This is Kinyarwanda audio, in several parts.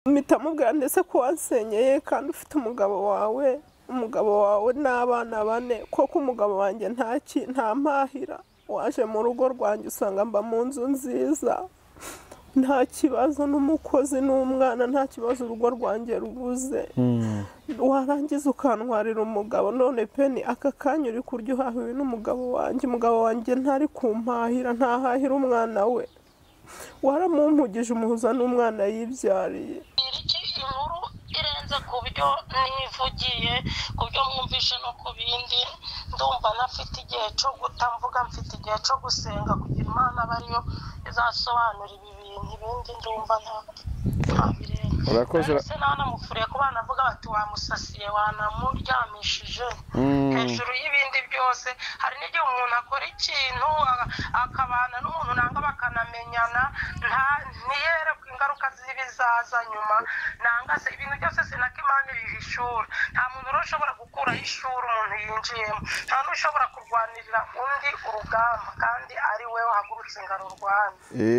Mpita mubwira ndetse ko wansenyeye kandi ufite umugabo wawe n'abana bane, koko umugabo wanjye nta mpahira. Waje mu rugo rwanjye usanga mba mu nzu nziza, nta kibazo, n'umukozi n'umwana, nta kibazo urugo rwanjye rubuze. Warangiza ukantwarira umugabo. None Peni, aka kanya uri kurya uhahiwe n'umugabo wanjye, umugabo wanjye ntari kumpahira, ntahahira umwana we. Waramumpugije umuhuza n'umwana yibyariye. Inkuru irenze ku byo nivugiye, ku byo mwumvishe no ku bindi, ndumva ntafite igihe cyo guta mvuga, mfite igihe cyo gusenga kugira Imana aba ariyo izasobanura ibi bintu, ibindi ndumva nta birenze. Urakoze. Ese nanamufuriye ku bana avuga bati wamusasiye, wanamuryamishije hejuru y'ibindi byose. Hari n'igihe umuntu akora ikintu akabana n'umuntu nanga bakanamenyana, ntiyerekwe ingaruka z'ibizaza nyuma, nanga se ibintu byose sinaka Imana ibihishura. Nta muntu rero ushobora gukuraho ishuri umuntu yinjiyemo, nta n'ushobora kurwanirira undi urugamba kandi ari we wahagurutse ngo arurwane.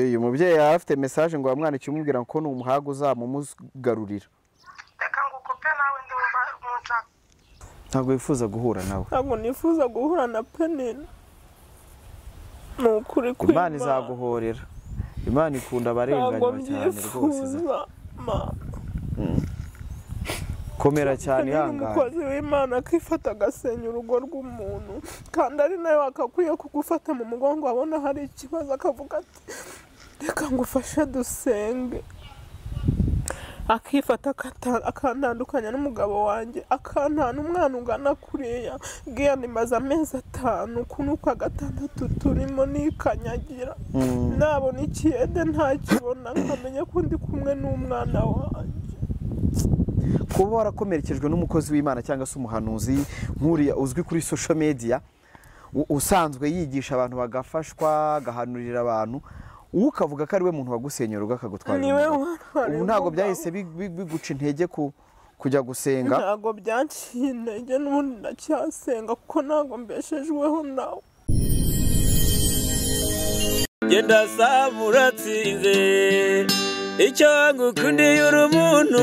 Uyu mubyeyi yari afite message ngo wamwandikiye umubwira ko ni umuhaga uzamumugarurira. Reka ngukope nawe ndumva munshaka. Ntabwo wifuza guhura nawe? Ntabwo nifuza guhura na Penina. Ni ukuri kw'Imana. Imana izaguhorera. Imana ikunda abarenganywa cyane rwose. Komera cyane, ihangane. Umukozi w'Imana akifata agasenya urugo rw'umuntu, kandi ari nawe wakakwiye kugufata mu mugongo abona hari ikibazo akavuga ati reka ngufashe dusenge. Akifata akantandukanya n'umugabo wanjye, akantana umwana ungana kuriya. Bwiya nimaze amezi 5 kuno kwa 6 turimo nikanyagira, nabona ikiyede ntakibona, nkamenya ko ndi kumwe n'umwana wanjye. Kuba warakomerekejwe n'umukozi w'Imana cyangwa se umuhanuzi nk'uriya uzwi kuri social media, usanzwe yigisha abantu bagafashwa, agahanurira abantu, ukavuga ko ari we muntu wagusenyera urugo akagutwara umugabo. Ubu ntabwo byahise biguca intege kujya gusenga? Ntabwo byanciye intege, n'ubundi ndacyasenga kuko ntabwo mbeshejweho nawe. Genda saba uratsinze, icyo ngukundiye uri umuntu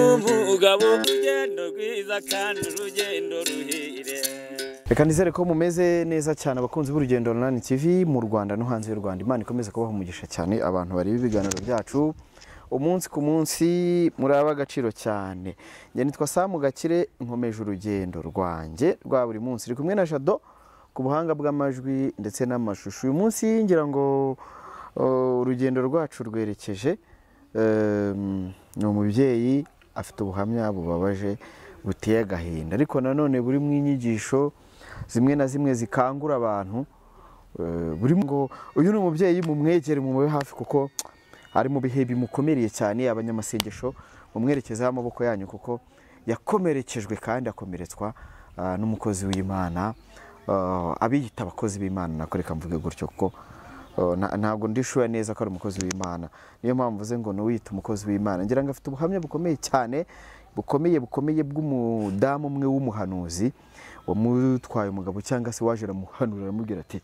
mugabo, urugendo rwiza kandi urugendo ruhire. Reka nizere ko mumeze neza cyane abakunzi b'urugendo Online TV mu Rwanda no hanze y'u Rwanda. Imana ikomeze kubaha umugisha cyane abantu bareba ibiganiro byacu umunsi ku munsi, muraba agaciro cyane. Njye nitwa Samu Gakire, nkomeje urugendo rwanjye rwa buri munsi. Ndi kumwe na Jado ku buhanga bw'amajwi ndetse n'amashusho. Uyu munsi ngira ngo urugendo rwacu rwerekeje ni umubyeyi afite ubuhamya bubabaje buteye agahinda, ariko nanone buri mu inyigisho zimwe na zimwe zikangura abantu. Buri ngo uyu ni umubyeyi mumwegere, mumube hafi kuko ari mu bihe bimukomereye cyane. Abanyamasengesho mumwerekezeho amaboko yanyu kuko yakomerekejwe kandi akomeretswa n'umukozi w'Imana. Abiyita abakozi b'Imana nakoreka mvuge gutyo kuko ntabwo ndishuye neza ko ari umukozi w'Imana, niyo mpamvu mvuze ngo n'uwita umukozi w'Imana. Ngira ngo afite ubuhamya bukomeye cyane, bukomeye bw'umudamu umwe w'umuhanuzi wamutwaye umugabo, cyangwa se waje aramuhanura aramubwira ati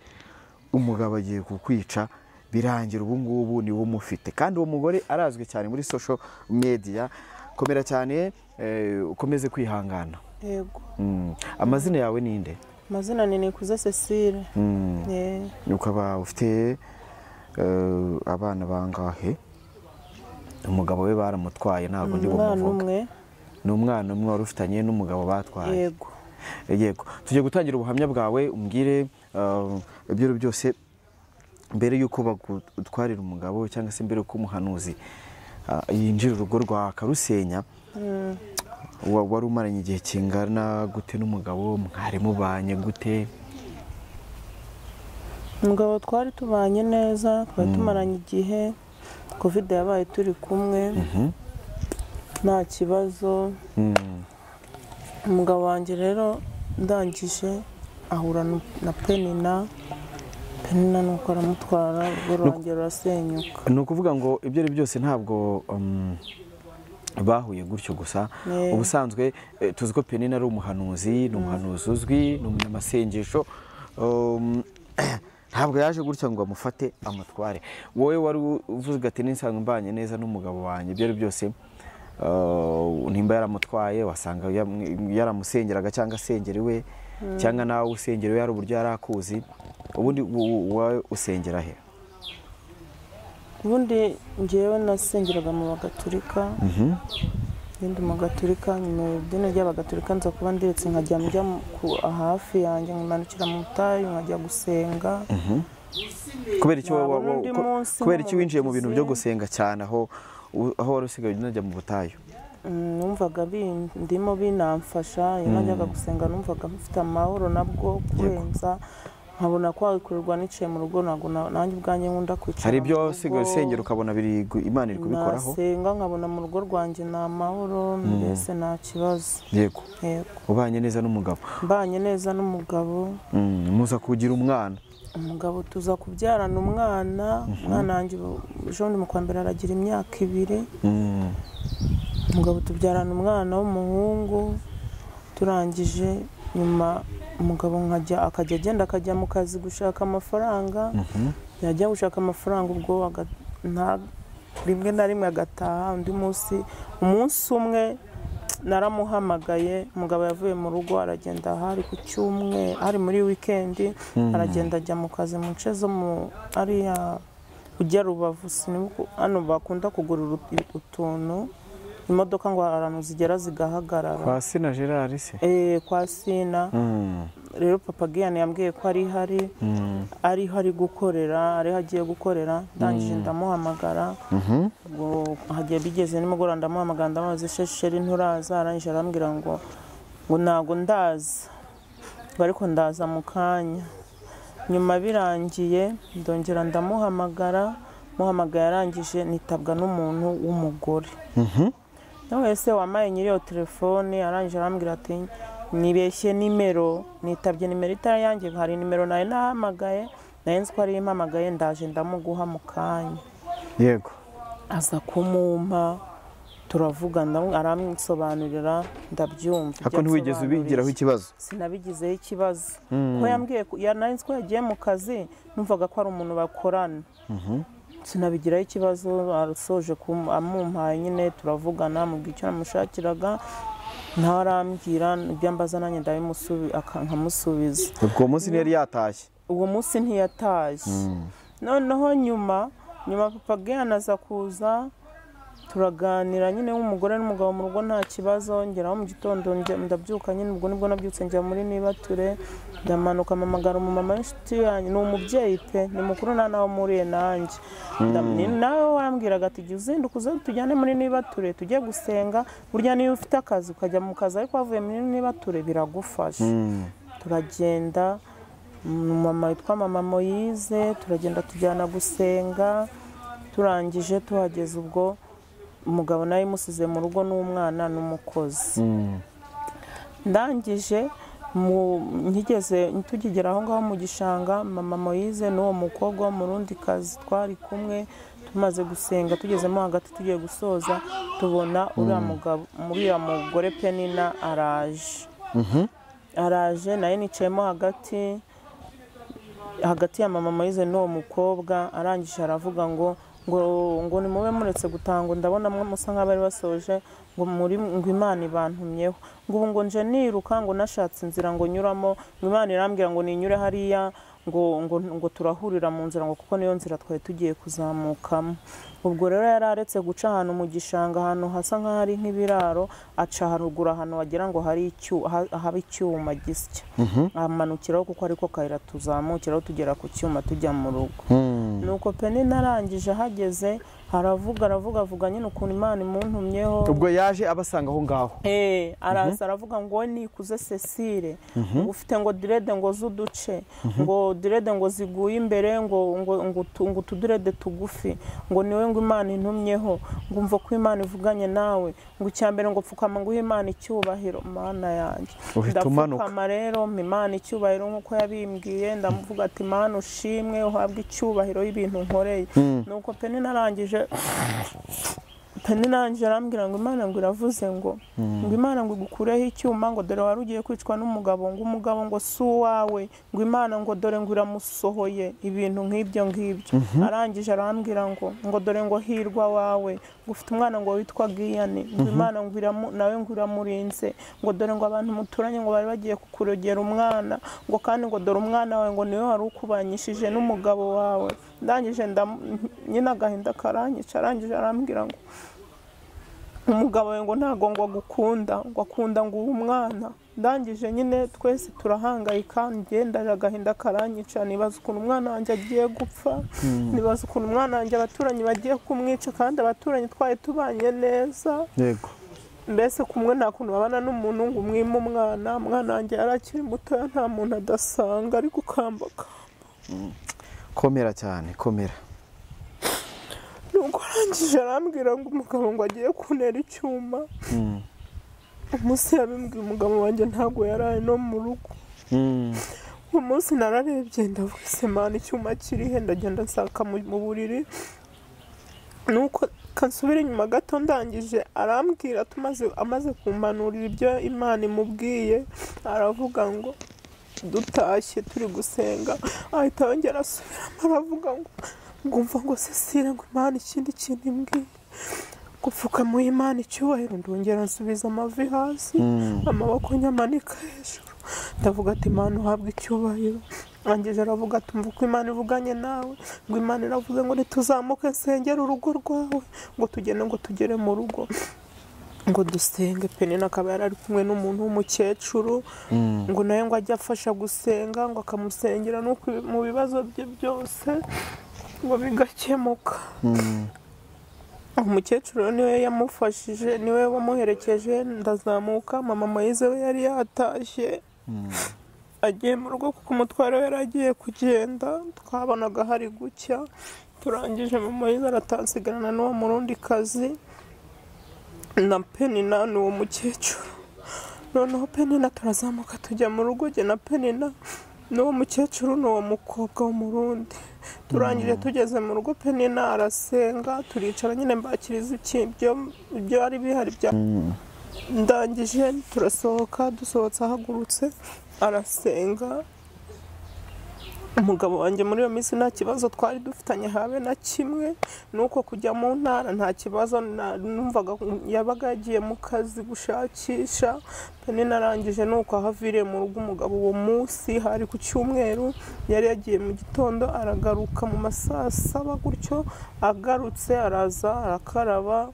umugabo agiye kukwica, birangira ubu ngubu ni wo mufite. Kandi uwo mugore arazwi cyane muri social media. Komera cyane, ukomeze kwihangana. Yego. Amazina yawe ni nde? Amazina ni Nikuze Cecile. Ukaba ufite abana bangahe? Umugabo we baramutwaye ntabwo ndi bumuvuge. Ni umwana umwe wari ufitanye n'umugabo batwaye. Yego. Yego. Tugiye gutangira ubuhamya bwawe, umbwire ibyo byose mbere yuko bagutwarira umugabo cyangwa se mbere yuko umuhanuzi yinjira urugo rwa akarusenya. Wari umaranye igihe kingana gute n'umugabo? Mwari mubanye gute? Umugabo twari tubanye neza, twari tumaranye igihe. Covid yabaye turi kumwe, nta kibazo. Umugabo wanjye rero ndangije ahura na Penina. Penina nuko aramutwara, urugo rwanjye rurasenyuka. Ni ukuvuga ngo ibyo ari byose ntabwo bahuye gutyo gusa. Ubusanzwe tuzi ko Penina ari umuhanuzi, ni umuhanuzi uzwi, ni umunyamasengesho. Ntabwo yaje gutya ngo amufate amutware. Wowe wari uvuze ati ninsanzwe mbanye neza n'umugabo wanjye, ibyo ari byose Nimba yaramutwaye wasanga yaramusengeraga cyangwa asengera iwe, cyangwa nawe usengera iwe hari uburyo yarakuzi. Ubundi wowe usengera he? Ubundi njyewe nasengeraga mu Bagatulika. Ndi mu Gaturika, mu idini ry'Abagatulika nza kuba ndiretse nkajya njya hafi yanjye nkimanukira mu butayu nkajya gusenga. Kubera icyo winjiye mu bintu byo gusenga cyane aho wari usigaye unajya mu butayu? Numvaga ndimo binamfasha, iyo najyaga gusenga numvaga mfite amahoro nabwo kurenza, nkabona ko wabikorerwa nicaye mu rugo, ntabwo nanjye ubwanjye nkunda kwicara. Hari ibyo wasigaye usengera ukabona biri Imana iri kubikoraho? Nasenga nkabona mu rugo rwanjye ni amahoro, mbese nta kibazo. Yego. Ubanye neza n'umugabo? Mbanye neza n'umugabo. Muza kugira umwana? Umugabo tuza kubyarana umwana, umwana wanjye ejo bundi mu kwa mbere aragira imyaka 2. Umugabo tubyarana umwana w'umuhungu, turangije nyuma umugabo nkajya akajya agenda akajya mu kazi gushaka amafaranga. Yajya gushaka amafaranga ubwo rimwe na rimwe agataha, undi munsi umunsi umwe naramuhamagaye, umugabo yavuye mu rugo aragenda hari ku cyumwe, hari muri weekend, aragenda ajya mu kazi mu nce zo mu ariya ujya Rubavu, hano bakunda kugura utuntu imodoka ngo ahantu zigera zigahagarara. Kwa Sina Gerard se? Kwa Sina. Rero Papa Giyani yambwiye ko ari hari ari hari gukorera, ari hagiye gukorera, ndangije ndamuhamagara. Ngo hagiye bigeze nimugora ndamuhamagara ndamubaza sheri nturaza, arangije arambwira ngo ntago ndaza, ariko ndaza mu kanya. Nyuma birangiye ndongera ndamuhamagara, muhamagaye arangije nitabwa n'umuntu w'umugore. Nawe se wamaye nyiri iyo telefone, arangije arambwira ati nibeshye nimero, nitabye nimero itari yanjye, hari nimero nayo nahamagaye, nayo nzi ko ari impamagaye, ndaje ndamuguha mu kanya. Yego. Aza kumumpa turavugana, aramsobanurira ndabyumva. Ako ntiwigeze ubigiraho ikibazo? Sinabigizeho ikibazo. Ko yambwiye nari nzi ko yagiye mu kazi, numvaga ko ari umuntu bakorana. Sinabigiraho ikibazo, arasoje amumpaye nyine turavugana, mubwira icyo namushakiraga, ntarambwira ibyo ambaza nanjye nkamusubiza. Ubwo munsi ntiyari yatashye? Uwo munsi ntiyatashye. Noneho nyuma Papa Giyani aza kuza turaganira nyine nk'umugore n'umugabo mu rugo nta kibazo, ngeraho mu gitondo ndabyuka nyine, ubwo nibwo nabyutse njya muri Nibature, ndamanuka mpamagara umumama w'inshuti yanjye, ni umubyeyi pe, ni mukuru nta naho mpuriye nanjye. Nawe wambwiraga ati jya uzinduka uze tujyane muri Nibature tujye gusenga, burya niyo ufite akazi ukajya mu kazi ariko wavuye muri Nibature biragufasha. Turagenda, umumama witwa Mama Moyize, turagenda tujyana gusenga, turangije tuhageze ubwo umugabo nawe musize mu rugo n'umwana n'umukozi. Ndangije nkigeze tugigera aho ngaho mu gishanga, Mama Moyize n'uwo mukobwa w'umurundi kazi twari kumwe, tumaze gusenga tugezemo hagati tugiye gusoza, tubona uriya mugabo uriya mugore Penina araje. Araje naye nicayemo hagati ya Mama Moyize n'uwo mukobwa, arangije aravuga ngo ngo nimube muretse gutanga, ndabona mwe musa nk'abari basoje, ngo muri ngo Imana ibantumyeho, ngo ubu ngo nje niruka ngo nashatse inzira ngo nyuramo, ngo Imana irambwira ngo ninyure hariya, ngo ngo ngo turahurira mu nzira, ngo kuko niyo nzira twari tugiye kuzamukamo. Ubwo rero yari aretse guca ahantu mu gishanga, ahantu hasa nk'ahari nk'ibiraro, aca haruguru ahantu wagira ngo hari haba icyuma gisya, amanukiraho kuko ariko kayira tuzamukiraho tugera ku cyuma tujya mu rugo. Nuko Penina arangije ahageze aravuga aravuga avuga nyine ukuntu Imana imuntumyeho. Ubwo yaje abasanga aho ngaho? Araza aravuga ngo nikuze Cecile, ufite ngo direde ngo z'uduce, ngo direde ngo ziguye imbere, ngo ngo ngo utudirede tugufi, ngo niwe ngo Imana intumyeho, ngo umva ko Imana ivuganye nawe, ngo icyambere ngo pfukama ngo Imana icyubahiro. Mana yanjye, ndapfukama rero Imana icyubahiro nkuko yabimbwiye, ndamuvuga ati Mana ushimwe uhabwe icyubahiro y'ibintu nkoreye. Nuko Penina arangije Penina arambwira ngo Imana ngo iravuze ngo Imana ngo igukureho icyuma ngo dore wari ugiye kwicwa n'umugabo ngo umugabo ngo si uwawe ngo Imana ngo dore ngo iramusohoye ibintu nk'ibyo ngibyo. Arangije arambwira ngo dore ngo hirwa wawe ngo ufite umwana ngo witwa Giyani ngo Imana ngo nawe ngo iramurinze ngo dore ngo abantu muturanye ngo bari bagiye kukurogera umwana ngo kandi ngo dore umwana wawe ngo niwe wari ukubanyishije n'umugabo wawe. Ndangije nyina agahinda karanyica. Arangije arambwira ngo umugabo we ngo ntago ngo agukunda ngo akunda ngo uwo mwana. Ndangije nyine twese turahangayika, ngenda agahinda karanyica, nibaza ukuntu umwana wanjye agiye gupfa, nibaza ukuntu umwana wanjye abaturanyi bagiye kumwica kandi abaturanyi twari tubanye neza. Yego. Mbese kumwe nta kuntu babana n'umuntu ngo umwime umwana, umwana wanjye yarakiri mutoya nta muntu adasanga ari gukambakamba. Komera cyane, komera. Nuko arangije arambwira ngo umugabo ngo agiye kuntera icyuma. Umunsi yabimbwiye umugabo wanjye ntabwo yaraye no mu rugo. Umunsi nararebye ndavuga ese Mana icyuma kiri he, ndagenda nsaka mu buriri. Nuko kansubira inyuma gato, ndangije arambwira tumaze amaze kumpanurira ibyo Imana imubwiye, aravuga ngo dutashye turi gusenga, ahita yongera asubiramo aravuga ngo ngumva ngo Cecile ngo Imana ikindi kintu imbwiye gupfukama Imana icyubahiro. Ndongera nsubiza amavi hasi, amaboko nyamanika hejuru, ndavuga ati Imana uhabwe icyubahiro. Arangije aravuga ati umva uko Imana ivuganye nawe, ngo Imana iravuze ngo ntituzamuke nsengere urugo rwawe, ngo tugende ngo tugere mu rugo ngo dusenge. Penina akaba yari ari kumwe n'umuntu w'umukecuru ngo nawe ngo ajye afasha gusenga, ngo akamusengera nuko mu bibazo bye byose ngo bigakemuka. Umukecuru niwe yamufashije, niwe wamuherekeje. Ndazamuka, mama Moyize we yari yatashye agiye mu rugo kuko umutwaro we yari agiye kugenda, twabonaga hari gucya. Turangije mama Moyize aratansigarana n'uwo murundi kazi na Penina n'uwo mukecuru. Noneho Penina turazamuka tujya mu rugo, jye na Penina n'uwo mukecuru n'uwo mukobwa w'umurundi. Turangije tugeze mu rugo Penina arasenga, turicara nyine mbakiriza ibyo ari bihari bya. Ndangije turasohoka, dusohotse ahagurutse arasenga. Umugabo wanjye muri iyo minsi nta kibazo twari dufitanye habe na kimwe, nuko kujya mu ntara nta kibazo numvaga, yabaga yagiye mu kazi gushakisha. Penina arangije nuko ahaviriye mu rugo umugabo uwo munsi hari ku cyumweru, yari yagiye mu gitondo aragaruka mu masaa saba gutyo. Agarutse araza arakaraba,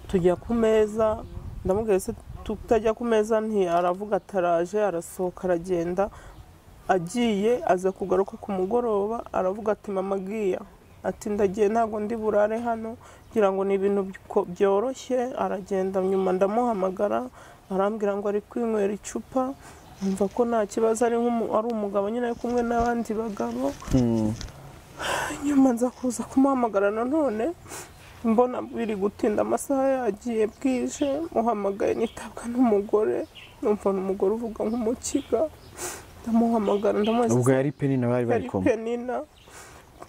tujya ku meza. Ndamubwira se tutajya ku meza, nti aravuga ataraje, arasohoka aragenda. Agiye aza kugaruka ku mugoroba aravuga ati mama Giya, ati ndagiye ntago ndi burare hano, ngira ngo ni ibintu byoroshye. Aragenda, nyuma ndamuhamagara arambwira ngo ari kwinywera icupa, numva ko nta kibazo ari ari umugabo nyine ari kumwe n'abandi bagabo. Nyuma nza kuza kumuhamagara nanone mbona biri gutinda, amasaha yagiye bwije, muhamagaye nitabwa n'umugore, numva n'umugore uvuga nk'umukiga. Ndamuhamagara ndamubaza ubwo yari Penina bari bari kumwe. Penina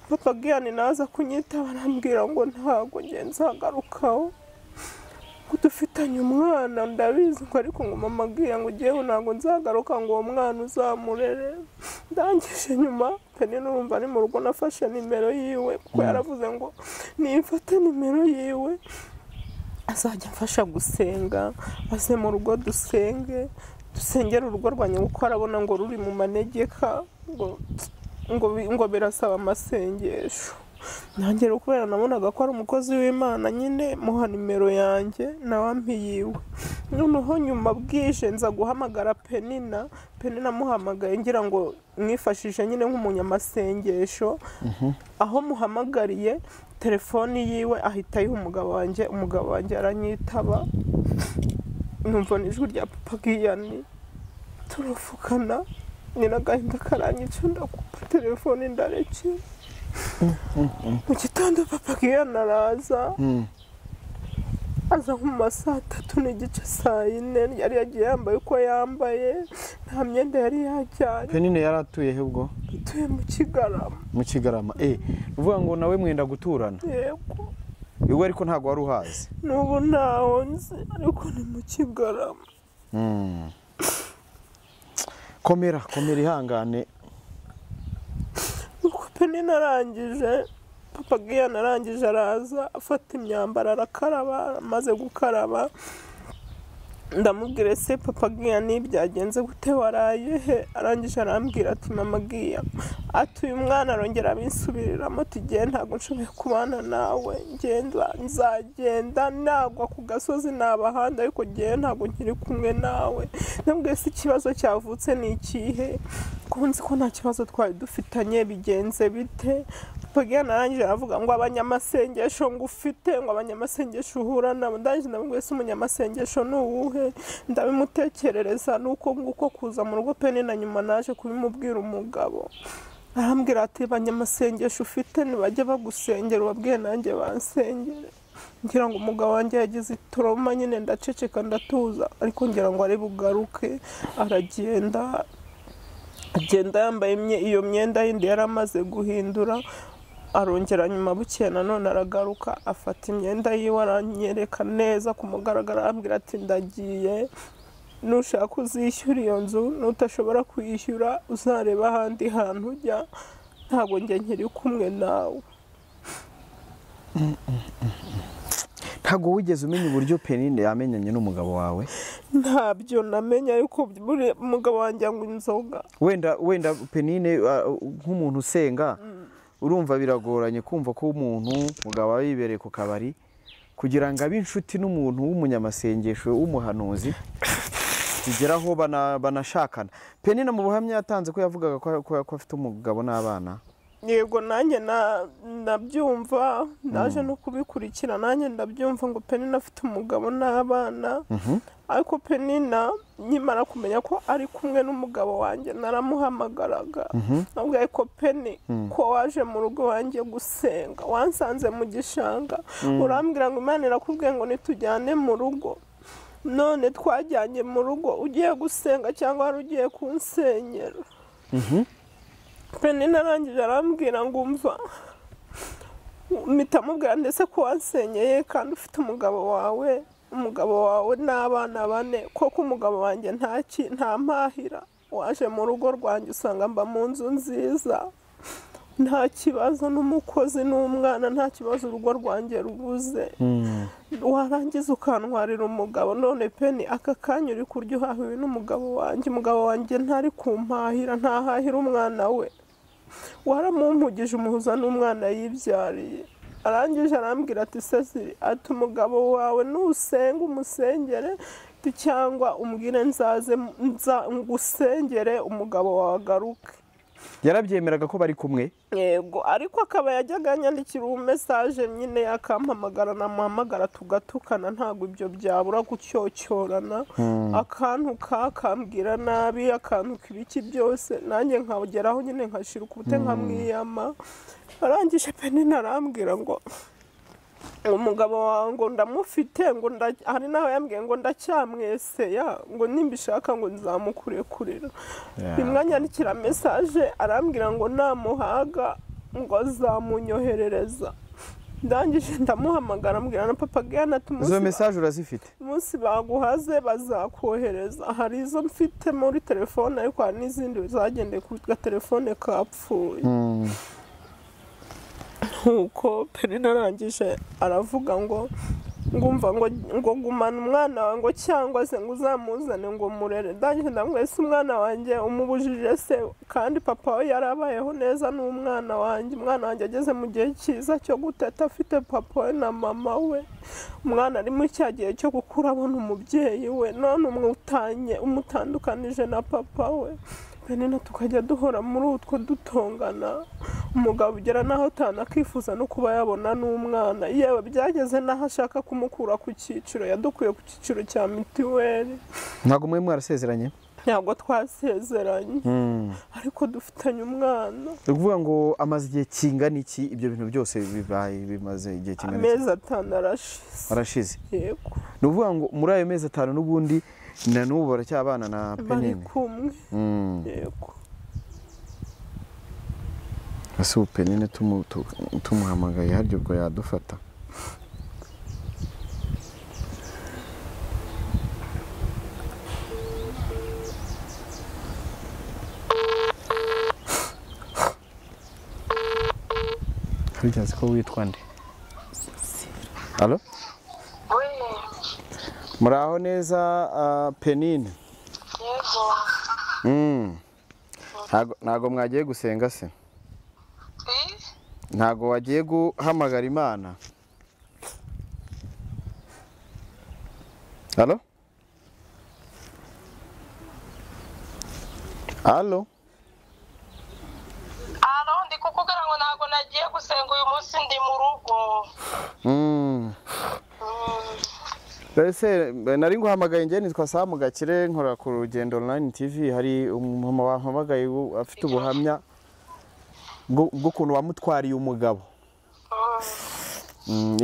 papa Giyani naza kunyitaba arambwira ngo ntago nge nzagarukaho, ngo dufitanye umwana ndabizi ngo ariko ngo mama Giya ngo ugiyeho ntago nzagaruka ngo uwo mwana uzamurere. Ndangije nyuma Penina urumva ari mu rugo, nafashe nimero yiwe kuko yaravuze ngo nimfate nimero yiwe azajya amfasha gusenga, aze mu rugo dusenge, dusengera urugo rwanjye kuko arabona ngo ruri mu manegeka, ngo birasaba amasengesho. Nanjye kubera nabonaga ko ari umukozi w'Imana nyine muha nimero yanjye nawe ampa iyiwe. Noneho nyuma bwije nza guhamagara Penina, Penina muhamagaye ngira ngo mwifashishe nyine nk'umunyamasengesho. Aho muhamagariye telefoni yiwe ahita ayiha umugabo wanjye, umugabo wanjye aranyitaba, numva n'ijwi rya papa Giyani, turavugana nyina agahinda karanyica, ndakupa telefoni ndarekera. Mu gitondo papa Giyani araza, aza nko mu ma 3:30 4:00, yari yagiye yambaye uko yambaye, nta myenda yari yajyanye. Penina yari atuye he ubwo? Atuye mu Kigarama. Mu Kigarama. Uvuga ngo nawe mwenda guturana? Yego. Iwe ariko ntabwo wari uhazi? N'ubu ntaho nzi, ariko ni mu Kigarama. Komera, komera, ihangane. Nuko Penina arangije, Papa Giyani arangije araza afata imyambaro arakaraba, amaze gukaraba ndamubwira ese Papa Giyani byagenze gute, waraye he? Arangije arambwira ati mama Giya, ati uyu mwana arongera abinsubiriramo ati ngiye ntabwo nshoboye kubana nawe, ngenda nzagenda nagwa ku gasozi nabahanda, ariko ngiye ntabwo nkiri kumwe nawe. Ndamubwira se ikibazo cyavutse ni ikihe, ko nzi ko nta kibazo twari dufitanye, bigenze bite? Papa Giyani arangije aravuga ngo abanyamasengesho ngufite, ngo abanyamasengesho uhura nabo. Ndangije ndamubwira se umunyamasengesho ni uwuhe? Ndabimutekerereza nuko nguko kuza mu rugo Penina nyuma naje kubimubwira umugabo, arambwira ati abanyamasengesho ufite ntibajye bagusengera, ubabwiye nanjye bansengere. Ngira ngo umugabo wanjye yagize itoroma nyine, ndaceceka ndatuza, ariko ngira ngo ari bugaruke. Aragenda agenda yambaye iyo myenda yindi yari amaze guhindura, arongera nyuma bukeye nanone aragaruka afata imyenda yiwe aranyereka neza ku mugaragaro, arambwira ati ndagiye, nushaka uzishyura iyo nzu, nutashobora kuyishyura uzareba ahandi hantu ujya, ntabwo njye nkiri kumwe nawe. Ntabwo wigeze umenya uburyo Penina yamenyanye n'umugabo wawe? Ntabyo namenye, ariko umugabo wanjye anywa inzoga. Wenda Penina nk'umuntu usenga, urumva biragoranye kumva ko umuntu mugabo aba yibereye ku kabari kugira ngo abe inshuti n'umuntu w'umunyamasengesho w'umuhanuzi bigeraho banashakana. Penina mu buhamya yatanze ko yavugaga ko afite umugabo n'abana. Yego nanjye ndabyumva, ndaje no kubikurikira, nanjye ndabyumva ngo Penina afite umugabo n'abana. Ariko Penina nkimara kumenya ko ari kumwe n'umugabo wanjye naramuhamagaraga, nabwiye ko Peni ko waje mu rugo wanjye gusenga, wansanze mu gishanga, urambwira ngo Imana irakubwiye ngo nitujyane mu rugo, none twajyanye mu rugo ugiye gusenga cyangwa wari ugiye kunsenyera? Penina arangije arambwira ngo umva, mpita mubwira ndetse ko wansenyeye kandi ufite umugabo wawe, umugabo wawe n'abana bane, koko umugabo wanjye nta mpahira, waje mu rugo rwanjye usanga mba mu nzu nziza, nta kibazo n'umukozi n'umwana, nta kibazo urugo rwanjye rubuze, warangiza ukantwarira umugabo. None Peni aka kanya uri kurya uhahiwe n'umugabo wanjye, umugabo wanjye ntari kumpahira, ntahahira umwana we, waramumpugije umuhuza n'umwana yibyariye. Arangije arambwira ati Cecily, ati umugabo wawe nusenga umusengere cyangwa umbwire nzaze ngusengere umugabo wawe agaruke. Yarabyemeraga ko bari kumwe? Yego, ariko akaba yajyaga anyandikira message nyine, akampamagara namuhamagara tugatukana, ntabwo ibyo byabura gucyocyorana, akantuka akambwira nabi, akantuka ibiki byose, nanjye nkageraho nyine nkashira ukubute nkamwiyama. Arangije Penina arambwira ngo umugabo wawe ngo ndamufite, ngo hari naho yambwiye ngo ndacyamweseya, ngo nimbishaka ngo nzamukurekurira. Rimwe anyandikira message arambwira ngo namuhaga ngo azamunyoherereza. Ndangije ndamuhamagara ambwira na Papa Giyani ati izo message urazifite? Umunsi baguhaze bazakohereza. Hari izo mfite muri telefone, ariko hari n'izindi zagendeye ku gatelefone kapfuye. Nkuko Penina arangije aravuga ngo ngumva ngo gumana umwana wawe ngo cyangwa se ngo uzamuzane ngo murere. Ndangije ndamubwira se umwana wanjye umubujije se, kandi papa we yarabayeho neza n'umwana wanjye, umwana wanjye ageze mu gihe cyiza cyo guteta afite papa we na mama we, umwana ari muri cya gihe cyo gukura abona umubyeyi we, none umutanye umutandukanije na papa we. Penina tukajya duhora muri utwo dutongana, umugabo ugera naho atanakifuza no kuba yabona n'umwana. Yewe byageze naho ashaka kumukura ku cyiciro, yadukuye ku cyiciro cya mituweli. Ntabwo mwe mwarasezeranye? Ntabwo twasezeranye, ariko dufitanye umwana. Ni ukuvuga ngo amaze igihe kingana iki ibyo bintu byose bibaye, bimaze igihe kingana iki? Amezi 5 arashize. Arashize. Yego. Ni ukuvuga ngo muri ayo mezi 5 n'ubundi na n'ubu baracyabana na Penina? Bari kumwe. Yego. Ese ubu Penina tumuhamagaye harya ubwo yadufata? Ujya ko witwa nde? Allo? Oui. Muraho neza Penine. Yego. Ntago mwagiye gusenga se? Ntago wagiye guhamagara Imana? Allo? Allo? Allo, ndi kukubwira ngo ntago nagiye gusenga uyu munsi ndi mu rugo. Ese nari nguhamagaye nge nitwa Sam Gakire nkora ku Rugendo Online TV, hari umumama wampamagaye afite ubuhamya bw'ukuntu wamutwariye umugabo.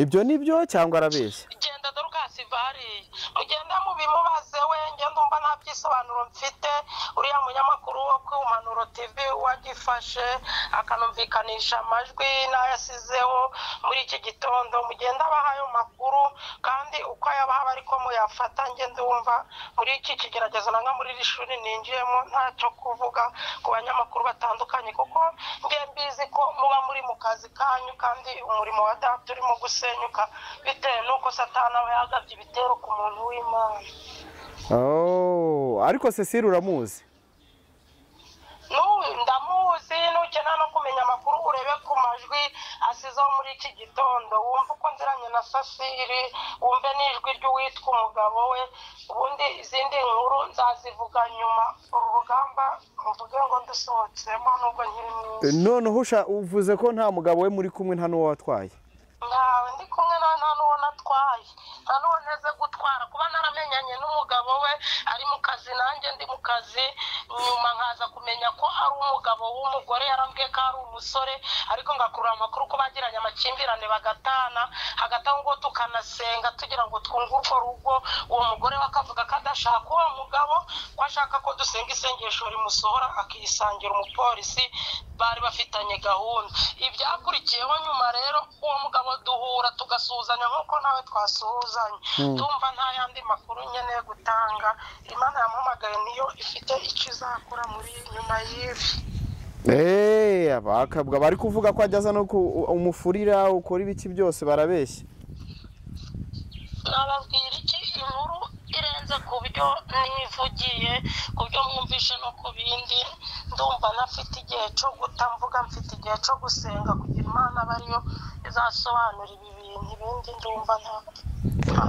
Ibyo nibyo cyangwa arabeshya? Genda Dorcas Vari, mugenda mubimubaze we, nge ndumva nta byisobanuro mfite. Uriya munyamakuru wo ku Impanuro TV wagifashe akanumvikanisha amajwi n'ayasizeho muri iki gitondo, mugenda abaha ayo makuru kandi uko ayabaha ariko muyafata. Nge ndumva muri iki kigeragezo nanga muri iri shuri ninjiyemo ntacyo kuvuga ku banyamakuru batandukanye, kuko nge mbizi ko muba muri mu kazi kanyu kandi umurimo wa data urimo gusenyuka bitewe n'uko Satani aba yagabye ibitero ku muntu w'Imana. Oh, ariko Cecile uramuzi? Ndamuzi, nukena no kumenya amakuru urebe ku majwi asizeho muri iki gitondo, wumve uko nziranye na Cecile, wumve n'ijwi ry'uwitwa umugabo we. Ubundi izindi nkuru nzazivuga nyuma, uru rugamba mvuge ngo ndusohotsemo nubwo nkiri mwiza. Noneho uvuze ko nta mugabo we muri kumwe, nta n'uwo watwaye? Ntawe ndi kumwe, nta n'uwo natwaye, nta n'uwo nteze gutwara. Kuba naramenyanye n'umugabo we ari mu kazi nanjye ndi mu kazi, nyuma nkaza kumenya ko ari umugabo w'umugore, yarambwiye ko ari umusore, ariko ngakurura amakuru ko bagiranye amakimbirane bagatana, hagati aho ngo tukanasenga tugira ngo twunge urwo rugo. Uwo mugore we akavuga ko adashaka uwo mugabo, ko ashaka ko dusenga isengesho rimusohora akisangira umupolisi bari bafitanye gahunda. Ibyakurikiyeho nyuma rero uwo mugabo duhura tugasuhuzanya nk'uko nawe twasuhuzanya. Ndumva nta yandi makuru nkeneye gutanga. Imana yampamagaye niyo ifite icyo izakora muri nyuma y'ibi. Abakabwa bari kuvuga ko ajyaza no umufurira ukora ibiki byose barabeshya. Nababwira iki? Inkuru irenze ku byo nivugiye, ku byo mwumvishe no ku bindi. Ndumva ntafite igihe cyo guta mvuga, mfite igihe cyo gusenga kugira Imana aba ariyo izasobanura ibi bintu. Ibindi ndumva nta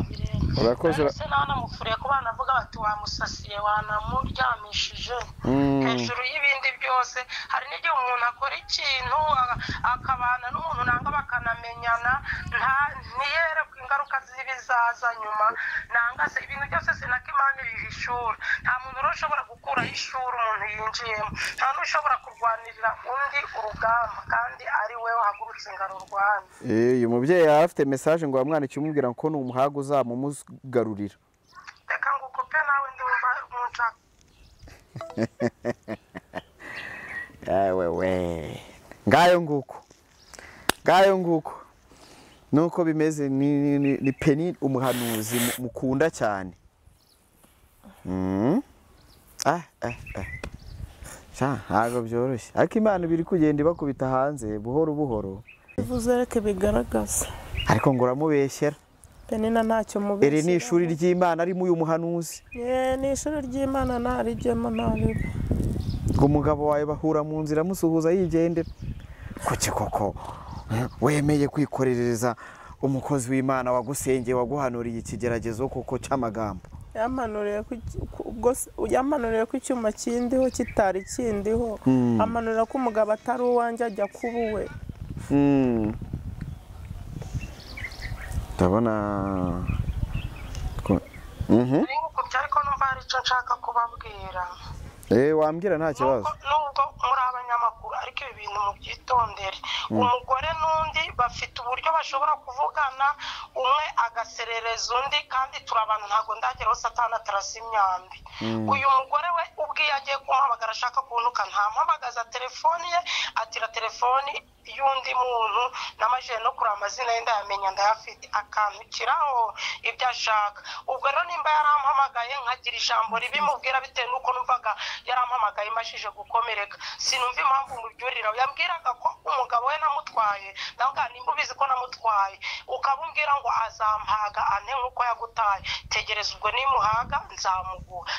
birenze. Urakoze. Nanamufuriye ku bana avuga bati wamusasiye wanamuryamishije hejuru y'ibindi byose. Hari n'igihe umuntu akora ikintu akabana n'umuntu nanga bakanamenyana, ntiyerekwe ingaruka z'ibizaza nyuma, nanga se ibintu byose sinaka Imana ibihishura. Nta muntu rero ushobora gukuraho ishuri umuntu yinjiyemo, nta n'ushobora kurwanirira undi urugamba kandi ari we wahagurutse ngo arurwane. Uyu mubyeyi yari afite message ngo wamwandikiye umubwira ko ni umuhaga uzamumugarurira. Reka ngukope nawe ndumva munshaka. Ewe ngayo nguko, ngayo nguko nuko bimeze. Ni Penine umuhanuzi mukunda cyane. Ntabwo byoroshye, ariko Imana biri kugenda ibakubita hanze buhoro buhoro. Bivuze reke bigaragaza. Ariko ngo uramubeshyera. Penina ntacyo mubeshyera. Iri ni ishuri ry'Imana arimo uyu muhanuzi. Ni ishuri ry'Imana narijyemo ntabiba. Ngo umugabo wawe bahura mu nzira amusuhuza yigendera. Kuki koko wemeye kwikorereza umukozi w'Imana wagusengeye waguhanuriye ikigeragezo koko cy'amagambo? Yamanuriye ko icyuma kindiho kitari kindiho, amanurira ko umugabo atari uwanjye ajya kuba uwe. Ndabona ariko numva hari icyo nshaka kubabwira. Wambwira nta kibazo. Nubwo muri abanyamakuru ariko ibi bintu mubyitondere. Umugore n'undi bafite uburyo bashobora kuvugana, umwe agaserereza undi, kandi turi abantu ntabwo ndageraho Satani atarasa imyambi. Uyu mugore we ubwiye agiye kumuhamagara ashaka kuntuka, ntamuhamagaza telefoni ye, atira telefoni y'undi muntu namajije no kuri amazina ye ndayamenya ndayafite, akantukiraho ibyo ashaka. Ubwo rero nimba yarampamagaye nkagira ijambo ribi mubwira bitewe n'uko numvaga yarampamagaye mashije gukomereka, sinumva impamvu mubyurira. Yambwiraga ko umugabo we namutwaye, ndavuga nimba ubizi ko namutwaye ukaba umbwira ngo azampaga ante nk'uko yagutaye, tegereza ubwo nimuhaga nzamuguha.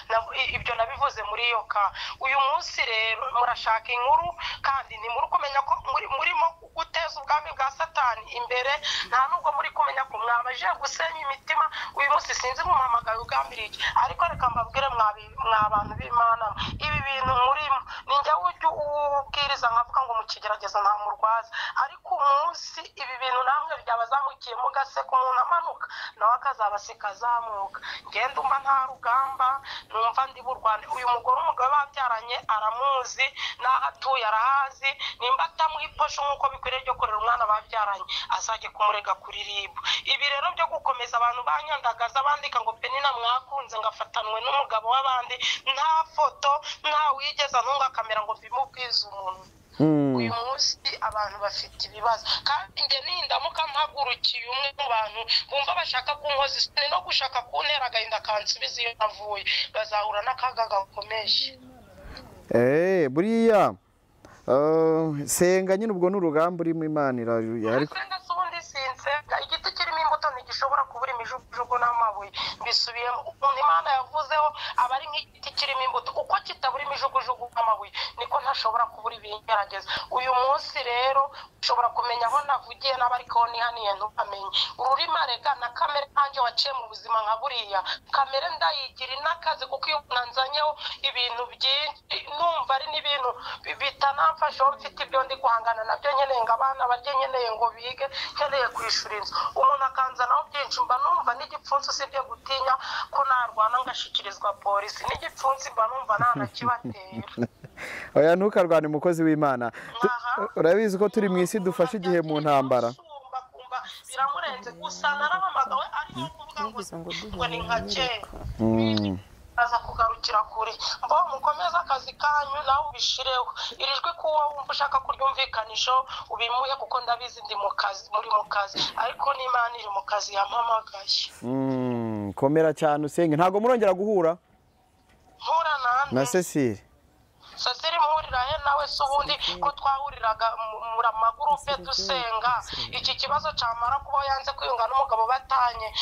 Ibyo nabivuze muri iyo ka. Uyu munsi rero murashaka inkuru kandi ntimuri kumenya ko murimo guteza ubwami bwa Satani imbere, nta nubwo muri kumenya ko mwabaje gusenya imitima. Uyu munsi sinzi mumpamagaye ugambiriye iki, ariko reka mbabwire mwa bantu b'Imana, ibi bintu murimo ni njye ujya ubwiriza nkavuga ngo mukigerageza nta murwaza, ariko umunsi ibi bintu namwe byabazamukiye mugaseka umuntu amanuka nawe akazabaseka azamuka. Ngenda umva nta rugamba numva ndi burwane. Uyu mugore umugabo babyaranye aramuzi n'aho atuye arahazi, nimba atamuha iposho nk'uko bikwiriye ryo kurera umwana babyaranye azajye kumurega kuri RIB. Ibi rero byo gukomeza abantu banyandagaza bandika ngo Penina mwakunze ngafatanwe n'umugabo w'abandi, nta foto nta wigeze antunga kamera ngo mbimubwize umuntu. Uyu munsi abantu bafite ibibazo, kandi njye nindamuka mpagurukiye umwe mu bantu bumva bashaka kunkoza isoni no gushaka kuntera agahinda kansubiza iyo navuye, bazahura n'akaga gakomeye. Buriya senga nyine ubwo n'urugamba urimo Imana ariko senga ubundi sinsenga. Igiti kirimo imbuto ntigishobora kubura imijugujugu n'amabuye. Mbisubiyemo, ukuntu Imana yavuzeho aba ari nk'igiti kirimo imbuto, uko kitabura imijugujugu n'amabuye niko ntashobora kubura ibingerageza. Uyu munsi rero ushobora kumenya aho navugiye n'abariko nihaniye ntukamenye. Ururimi arega na kamere kanjye waciye mu buzima nka buriya, kamere ndayigira inakazi kuko iyo nanzanyeho ibintu byinshi numva ari n'ibintu bitanamfasha, mfite ibyo ndi guhangana nabyo, nkeneye ngo abana barye, nkeneye ngo bige, nkeneye kwishura inzu, umuntu akanzanaho byinshi mba numva n'igipfunsi usibye gutinya ko narwana ngashikirizwa polisi, n'igipfunsi mba numva nanakibatera. Oya ntukarwane umukozi w'Imana, urabizi ko turi mu isi dufashe igihe mu ntambara. Biramurenze gusa narahamagawe arimo kuvuga ngo ni nka kera aza kugarukira kure. Mbo mukomeze akazi kanyu nawe ubishireho iri jwi kuwo wumva ushaka kuryumvikanisho ubimuhe, kuko ndabizi ndi mu kazi, muri mu kazi, ariko n'Imana iri mu kazi yampamagaye. Komera cyane usenge. Ntago murongera guhura? Mpura nande? Na Cecile. Cecile muhurira he nawe se ubundi ko twahuriraga muri amagurupe dusenga, iki kibazo camara kuba yanze kwiyunga n'umugabo batanye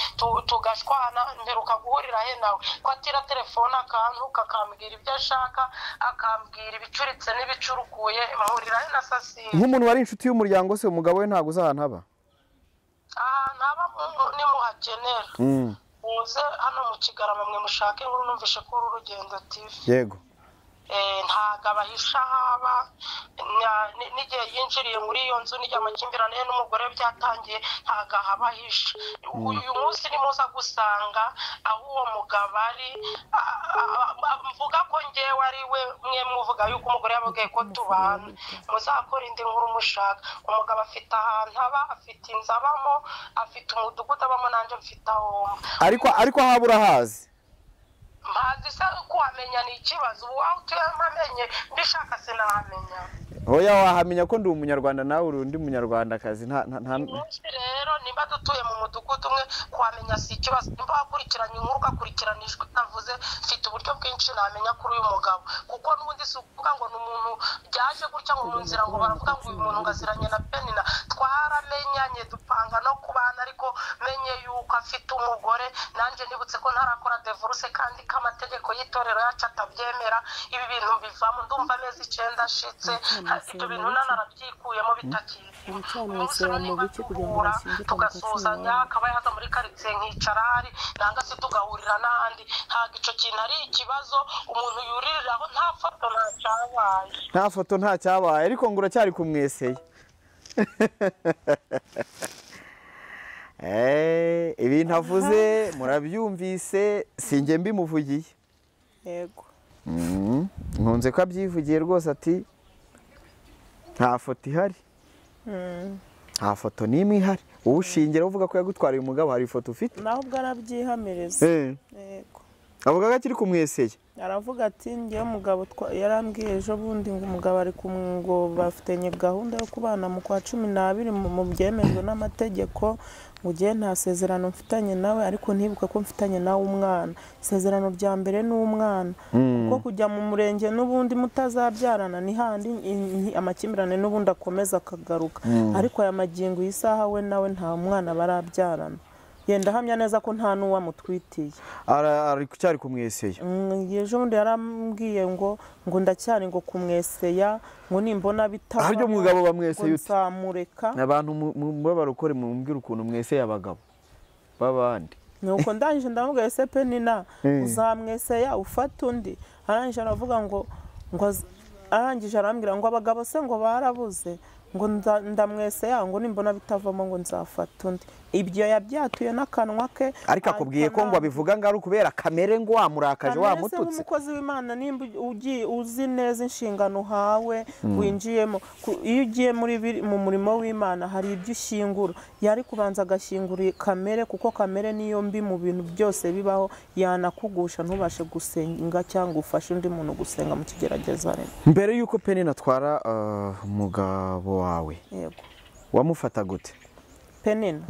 tugashwana, mperuka guhurira he nawe ko atira telefone akantu kakambwira ibyo ashaka, akambwira ibicuritse n'ibicurukuye. Muhurira he na Cecile? Nk'umuntu wari inshuti y'umuryango se umugabo we ntago uza ahantu aba? Ahantu aba nimuhakenera muze hano mu Kigarama mwe mushake inkuru, numvishe ko uru Rugendo TV. Yego. Ntago abahisha haba n'igihe yinjiriye muri iyo nzu n'igihe amakimbirane ye n'umugore byatangiye, ntago ahabahisha. Uyu munsi nimuza gusanga aho uwo mugabo ari, mvuga ko ngewe ari we, mwe muvuga yuko umugore yababwiye ko tubana, muzakora indi nkuru mushaka. Umugabo afite ahantu aba, afite inzu abamo, afite umudugudu abamo, nanjye mfite aho mba. Ariko aho urahazi? Mpazi se kuhamenya ni ikibazo, ubu aho utuye mpamenye mbishaka sinahamenya. Oya wahamenya ko ndi umunyarwanda nawe uri undi munyarwandakazi. Nta munsi rero nimba dutuye mu mudugudu umwe kuhamenya si ikibazo, nimba wakurikiranye inkuru ugakurikirana ijwi navuze, mfite uburyo bwinshi namenya kuri uyu mugabo, kuko n'ubundi si ukuvuga ngo ni umuntu byaje gutya ngo mu nzira ngo baravuga ngo uyu muntu ngaziranye na Penina, twaramenyanye dupanga no kubana, ariko menye yuko afite umugore, nanjye nibutse ko ntarakora divorce kandi ko amategeko y'itorero yacu atabyemera. Ibi bintu bivamo ndumva amezi 9 ashitse, ibyo bintu narabyikuyemo bitakiri. Umunsi niba duhura tugasuhuzanya, akaba yaza muri karitsiye nkicara hari, nanga se tugahurira n'ahandi, ntabwo icyo kintu ari ikibazo umuntu yuririraho, nta foto nta cyabaye. Nta foto nta cyabaye, ariko ngo uracyari kumweseye. Ibintu avuze murabyumvise, sinjye mbimuvugiye. Yego. Nkunze ko abyivugiye rwose ati nta foto ihari. Nta foto n'imwe ihari. Ushingira uvuga ko yagutwariye umugabo, hari ifoto ufite? Naho ubwo arabyihamireza. Yego. Avuga ko akiri kumweseye. Aravuga ati ngewe umugabo yarambwiye ejo bundi ngo umugabo ari ngo bafitanye gahunda yo kubana mu kwa 12 mu byemejwe n'amategeko, ngo ngewe nta sezerano mfitanye nawe, ariko ntibuka ko mfitanye nawe umwana. Isezerano rya mbere ni umwana, kuko kujya mu murenge n'ubundi mutazabyarana ni handi amakimbirane n'ubundi akomeza akagaruka. Ariko aya magingo y'isaha we nawe nta mwana barabyarana. Yenda hamya neza ko nta nuwa mutwitiye. Ari cyari kumweseye. Ejo bundi yarambwiye ngo ndacyari ngo kumweseya, ngo nimbona bitaba. Haryo umugabo bamweseye ute? Nzamureka. Abantu mubabarukore mumbwira ukuntu mweseye abagabo babandi. Nuko ndangije ndamubwira ese Penina uzamweseya ufata undi. Arangije aravuga ngo arangije arambwira ngo abagabo se ngo barabuze, ngo ndamweseya ngo nimbona bitavamo ngo nzafata undi. Ibyo yabyatuye n'akanwa ke. Ariko akubwiye ko ngo abivuga ngo ari ukubera kamere ngo wamurakaje wamututse. Umukozi w'Imana nimba ugiye uzi neza inshingano uhawe winjiyemo, iyo ugiye muri mu murimo w'Imana hari ibyo ushyingura. Yari kubanza agashyingura kamere, kuko kamere niyo mbi mu bintu byose bibaho, yanakugusha ntubashe gusenga cyangwa ufashe undi muntu gusenga mu kigerageza. Mbere yuko Penina atwara umugabo wawe, yego, wamufata gute? Penina.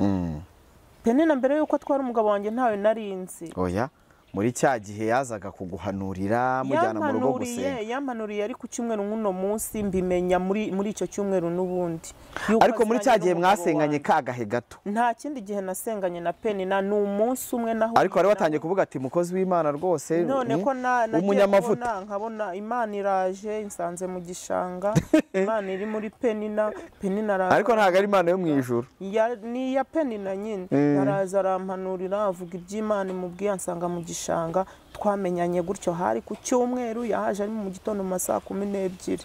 Penina mbere yuko atwara umugabo wanjye ntawe narinzi. Oya, muri cya gihe yazaga kuguhanurira mujyana mu rugo gusenga. Yampanuriye ari ku cyumweru nk'uno munsi, mbimenya muri icyo cyumweru n'ubundi. Ariko muri cya gihe mwasenganye kagahe gato? Nta kindi gihe nasenganye na Penina, ni umunsi umwe naho. Ariko wari watangiye kuvuga ati mukozi w'Imana rwose, none ko umunyamavuta. Nkabona Imana iraje insanze mu gishanga, Imana iri muri Penina, Penina araza. Ariko ntago ari Imana yo mu ijuru. Ni ya Penina nyine. Araza arampanurira avuga iby'Imana imubwiye, ansanga mu gishanga. Twamenyanye gutyo, hari ku cyumweru, yahaje ari mu gitondo mu saa 12.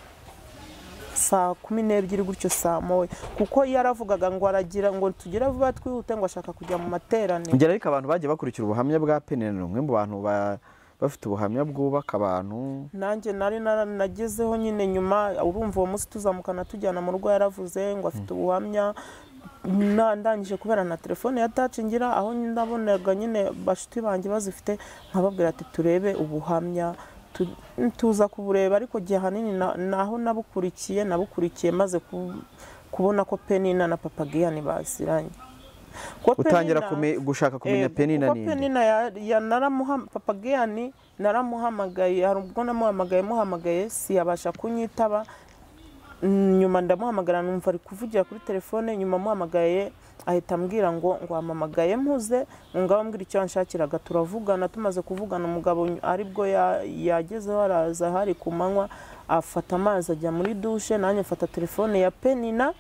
Saa 12 gutyo, saa moya, kuko yaravugaga ngo aragira ngo tugire vuba twihute, ngo ashaka kujya mu materaniro. Ngera ariko abantu bagiye bakurikira ubuhamya bwa Penina, umwe mu bantu bafite ubuhamya bwubaka abantu. Nanjye nari nagezeho nyine nyuma, urumva uwo munsi tuzamukana tujyana mu rugo yaravuze ngo afite ubuhamya. Ndangije kubera na telefone ya touch ngira aho ndabonaga nyine bashuti banjye bazifite, nkababwira ati turebe ubuhamya, tuza kubureba. Ariko gihe hanini naho nabukurikiye maze kubona ko Penina na Papa Giyani baziranye. Utangira gushaka kumenya Penina ninde? Penina ya Papa Giyani naramuhamagaye, hari ubwo namuhamagaye siyabasha kunyitaba. Nyuma ndamuhamagara numva ari kuvugira kuri telefone, nyuma muhamagaye ahita ambwira ngo amamagaye mpuze, ngo ambwira icyo anshakiraga. Turavugana, tumaze kuvugana umugabo aribwo yagezeho araza, hari ku manywa, afata amazi ajya muri douche, nanjye mfata telefone ya Penina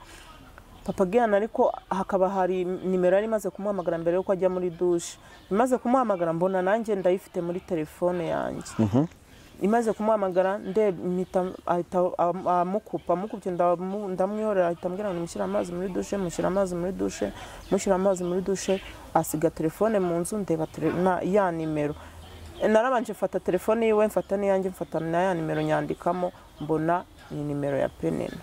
Papa Giyani, ariko hakaba hari nimero yari imaze kumuhamagara mbere yuko ajya muri douche. Imaze kumuhamagara mbona nanjye ndayifite muri telefone yanjye. Imaze kumuhamagara ahita amukupa, amukupye ndamwihorera, ahita ambwira ngo mushyire amazi muri douche, mushyira amazi muri douche, mushyira amazi muri douche, asiga telefone mu nzu, ndeba ya nimero. Narabanje mfata telefone yiwe, mfata n'iyanjye, mfata na ya nimero nyandikamo, mbona ni nimero ya Penina.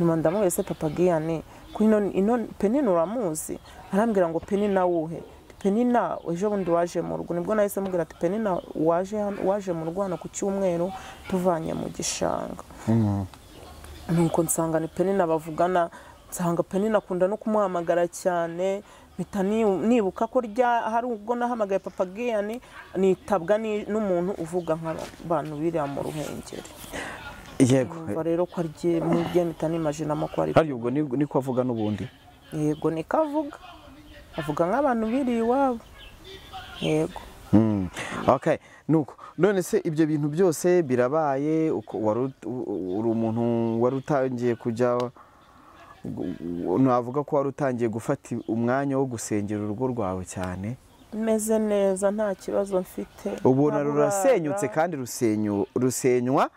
Nyuma ndamubwira se Papa Giyani, ko ino Penina uramuzi? Arambwira ngo Penina wuhe? Penina ejo bundi waje mu rugo. Nibwo nahise mubwira ati Penina waje mu rugo hano ku cyumweru tuvanye mu gishanga. Nuko nsanga ni Penina bavugana, nsanga Penina akunda no kumuhamagara cyane, mpita nibuka ko hari ubwo nahamagaye Papa Giyani nitabwa n'umuntu uvuga nk'abantu biriya mu Ruhengeri. Yego. Rero ko ari mu bye mpita nimajinamo ko ari. Hari ubwo niko avuga n'ubundi. Yego niko avuga. Avuga nk'abantu biri iwabo. Yego. Okay, nuko none se ibyo bintu byose birabaye, uri umuntu wari utangiye kujya, navuga ko wari utangiye gufata umwanya wo gusengera urugo rwawe cyane. Meze neza nta kibazo mfite. Ubona rurasenyutse kandi rusenywa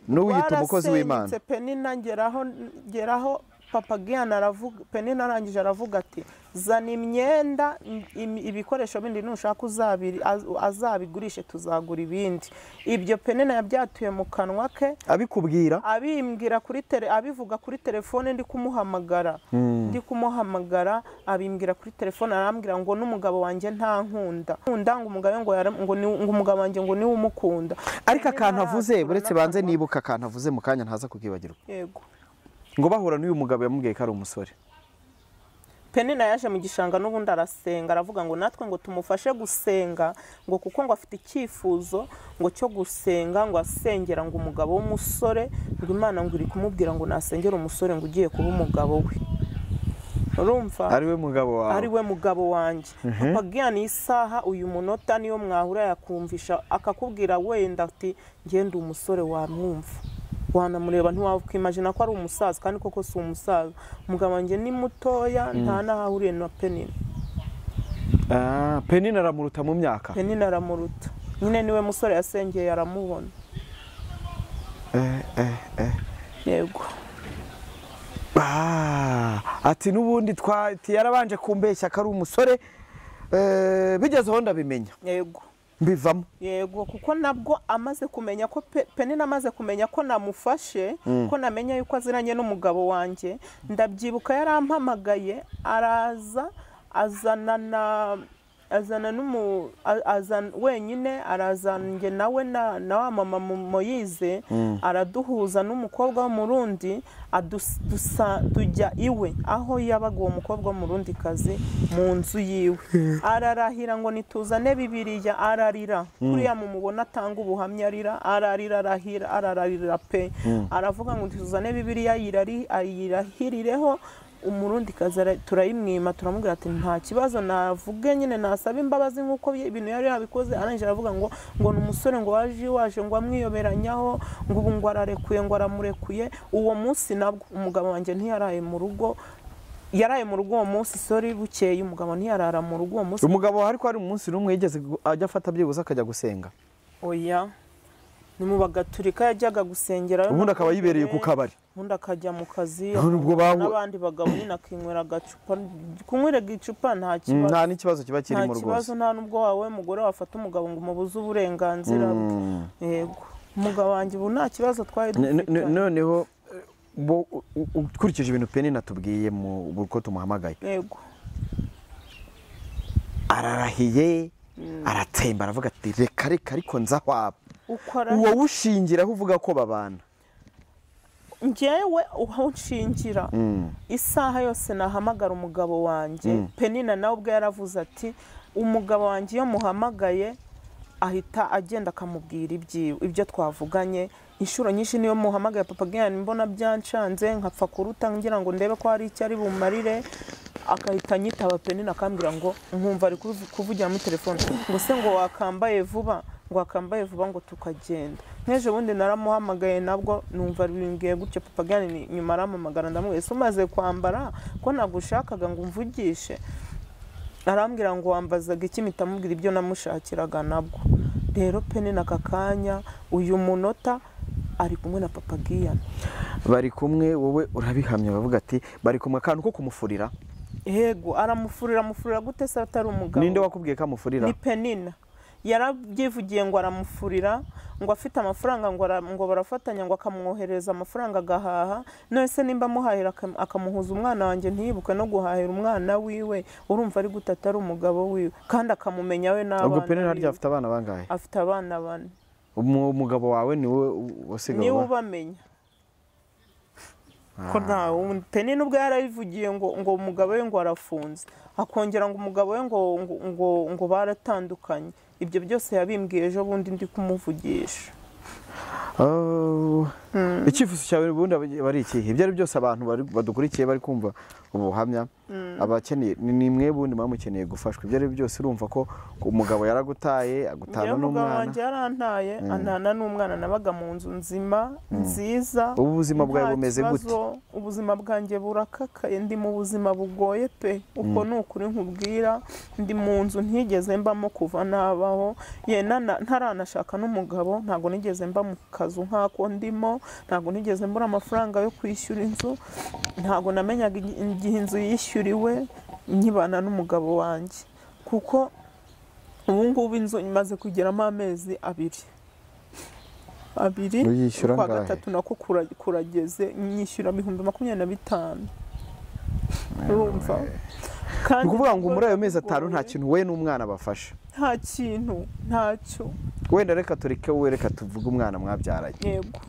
n'uwiyita umukozi w'Imana. Penina ngeraho Papa Giyana aravuga, Penina arangije aravuga ati zana imyenda, ibikoresho bindi nushaka azabigurishe tuzagura ibindi. Ibyo Penina yabyatuye mu kanwa ke abikubwira, abimbwira kuri abivuga kuri telefone ndi kumuhamagara, abimbwira kuri telefone, arambwira ngo n'umugabo wanjye nta nkunda, ngo umugabo ngo umugabo wanjye ngo niwe umukunda. Ariko akantu avuze buretse banze nibuka akantu avuze mu kanya ntaza kukibagirwa. Yego. Ngo bahura n'uyu mugabo yamubwiye ko ari umusore. Penina yaje mu gishanga n'ubundi arasenga, aravuga ngo natwe ngo tumufashe gusenga, ngo kuko ngo afite icyifuzo ngo cyo gusenga, ngo asengera ngo umugabo w'umusore, ngo Imana ngo iri kumubwira ngo nasengera umusore ngo ugiye kuba umugabo we. Urumva? Ari we mugabo wawe. Ari we mugabo wanjye. Papa Giyana isaha uyu munota niyo mwahura yakumvisha akakubwira wenda ati ngende umusore wamwumva. Wanamureba ntiwakwimagina ko ari umusaza, kandi koko si umusaza. Umugabo wanjye ni mutoya, nta n'ahahuriye na Penina. Penina aramuruta mu myaka. Penina aramuruta. Nyine niwe musore yasengeye aramubona. Yego. Ati n'ubundi yarabanje kumbeshya ko ari umusore, bigeze aho ndabimenya. Yego. Mbivamo. Yego, kuko nabwo amaze kumenya ko Penina amaze kumenya ko namufashe, ko namenya yuko aziranye n'umugabo wanjye, ndabyibuka yarampamagaye araza azana wenyine, arazanjye nawe na wa mama Moyize, araduhuza n'umukobwa w'umurundi, tujya iwe aho yabaga uwo mukobwa w'umurundi kazi mu nzu yiwe. Ararahira ngo nituzane Bibiliya, ararira kuriya mumubona atanga ubuhamya, arira ararira arahira arararira pe, aravuga ngo nituzane Bibiliya ayirahirireho. Umurundi kazi turayimwima, turamubwira ati nta kibazo navuge nyine nasaba imbabazi nkuko ibintu yari yabikoze. Arangije aravuga ngo ni umusore ngo waje ngo amwiyoberanyaho, ngo ubu ngo ararekuye, ngo aramurekuye. Uwo munsi nabwo umugabo wanjye ntiyaraye mu rugo, yaraye mu rugo uwo munsi, sorry, bukeye umugabo ntiyarara mu rugo uwo munsi. Umugabo ariko ari umunsi rumwe yigeze ajya afata byibuze akajya gusenga. Oya, ni mu bagaturika yajyaga gusengera, ubundi akaba yibereye ku kabari, ubundi akajya mu kazi n'abandi bagabo nyine akinywera agacupa. Kunywera icupa nta kibazo, nta n'ikibazo kiba kirimo rwose, nta kibazo, nta nubwo wawe mugore wafata umugabo ngo umubuze uburenganzira bwe. Yego, umugabo wanjye ubu nta kibazo twari dufite. Noneho ukurikije ibintu Penina tubwiye mu uko tumuhamagaye, yego, ararahiye aratsemba aravuga ati reka reka ariko nza waba uwo ushingiraho uvuga ko babana. Njyewe uho nshingira isaha yose nahamagara umugabo wanjye, Penina nawe ubwo yaravuze ati umugabo wanjye iyo muhamagaye ahita agenda akamubwira ibyo twavuganye. Inshuro nyinshi niyo muhamagaye Papa Giyana mbona byancanze nkapfa kuruta ngira ngo ndebe ko hari icyo ari bumarire, akahita anyitaba Penina akambwira ngo nkumva ari kuvugira muri telefone ngo se ngo wakambaye vuba, ngo akambaye vuba ngo tukagenda. Nk'ejo bundi naramuhamagaye nabwo numva bimbwiye gutyo. Papa Giyana nyuma arampamagara ndamubwira ese umaze kwambara ko nagushakaga ngo umvugishe? Arambwira ngo wambazaga iki, mpita mubwira ibyo namushakiraga nabwo. Rero Penina aka kanya uyu munota ari kumwe na Papa Giyana, bari kumwe, wowe urabihamya bavuga ati bari kumwe. Akantu ko kumufurira. Yego, aramufurira. Amufurira gute se atari umugabo? Ninde wakubwiye ko amufurira? Ni Penina. Yarabyivugiye ngo aramufurira, ngo afite amafaranga ngo barafatanya, ngo akamwohereza amafaranga agahaha. None se nimba amuhahira akamuhuza umwana wanjye ntiyibuke no guhahira umwana wiwe, urumva ari gute atari umugabo wiwe kandi akamumenya we n'abana? Ubwo Penina harya afite abana bangahe? Afite abana bane. Umugabo wawe niwe wasigaye? Niwe ubamenya. Ko nta wundi. Penina ubwo yarabivugiye ngo umugabo we ngo arafunze, akongera ngo umugabo we ngo baratandukanye. Ibyo byose yabimbwiye ejo bundi ndi kumuvugisha. Icyifuzo cyawe ubundi bari ikihe? Ibyo ari byose abantu badukurikiye bari kumva ubuhamya. Abakeneye ni mwe bundi mukeneye gufashwa, ibyo ari byose urumva ko umugabo yaragutaye agutana n'umwana. Wanjye yarantaye antana n'umwana, nabaga mu nzu nzima nziza. Ubu ubuzima bwawe bumeze gute? Ubuzima bwanjye burakakaye, ndi mu buzima bugoye pe, uko ni ukuri nkubwira. Ndi mu nzu ntigeze mbamo kuva nabaho, ye ntaranashaka n'umugabo, ntago nigeze mba mu kazu nk'ako ndimo, ntago nigeze mbura amafaranga yo kwishyura inzu, ntago namenyaga igihe inzu yishyuriwe nkibana n'umugabo wanjye, kuko ubu ngubu inzu imaze kugeramo amezi abiri kwa gatatu nako kurageze, nyishyura 25,000. Urumva kandi ukuvuga ngo muri ayo mezi 5 nta kintu we n'umwana bafasha, nta kintu, ntacyo. Wenda reka tureke wowe, reka tuvuge umwana mwabyaranye. Yego,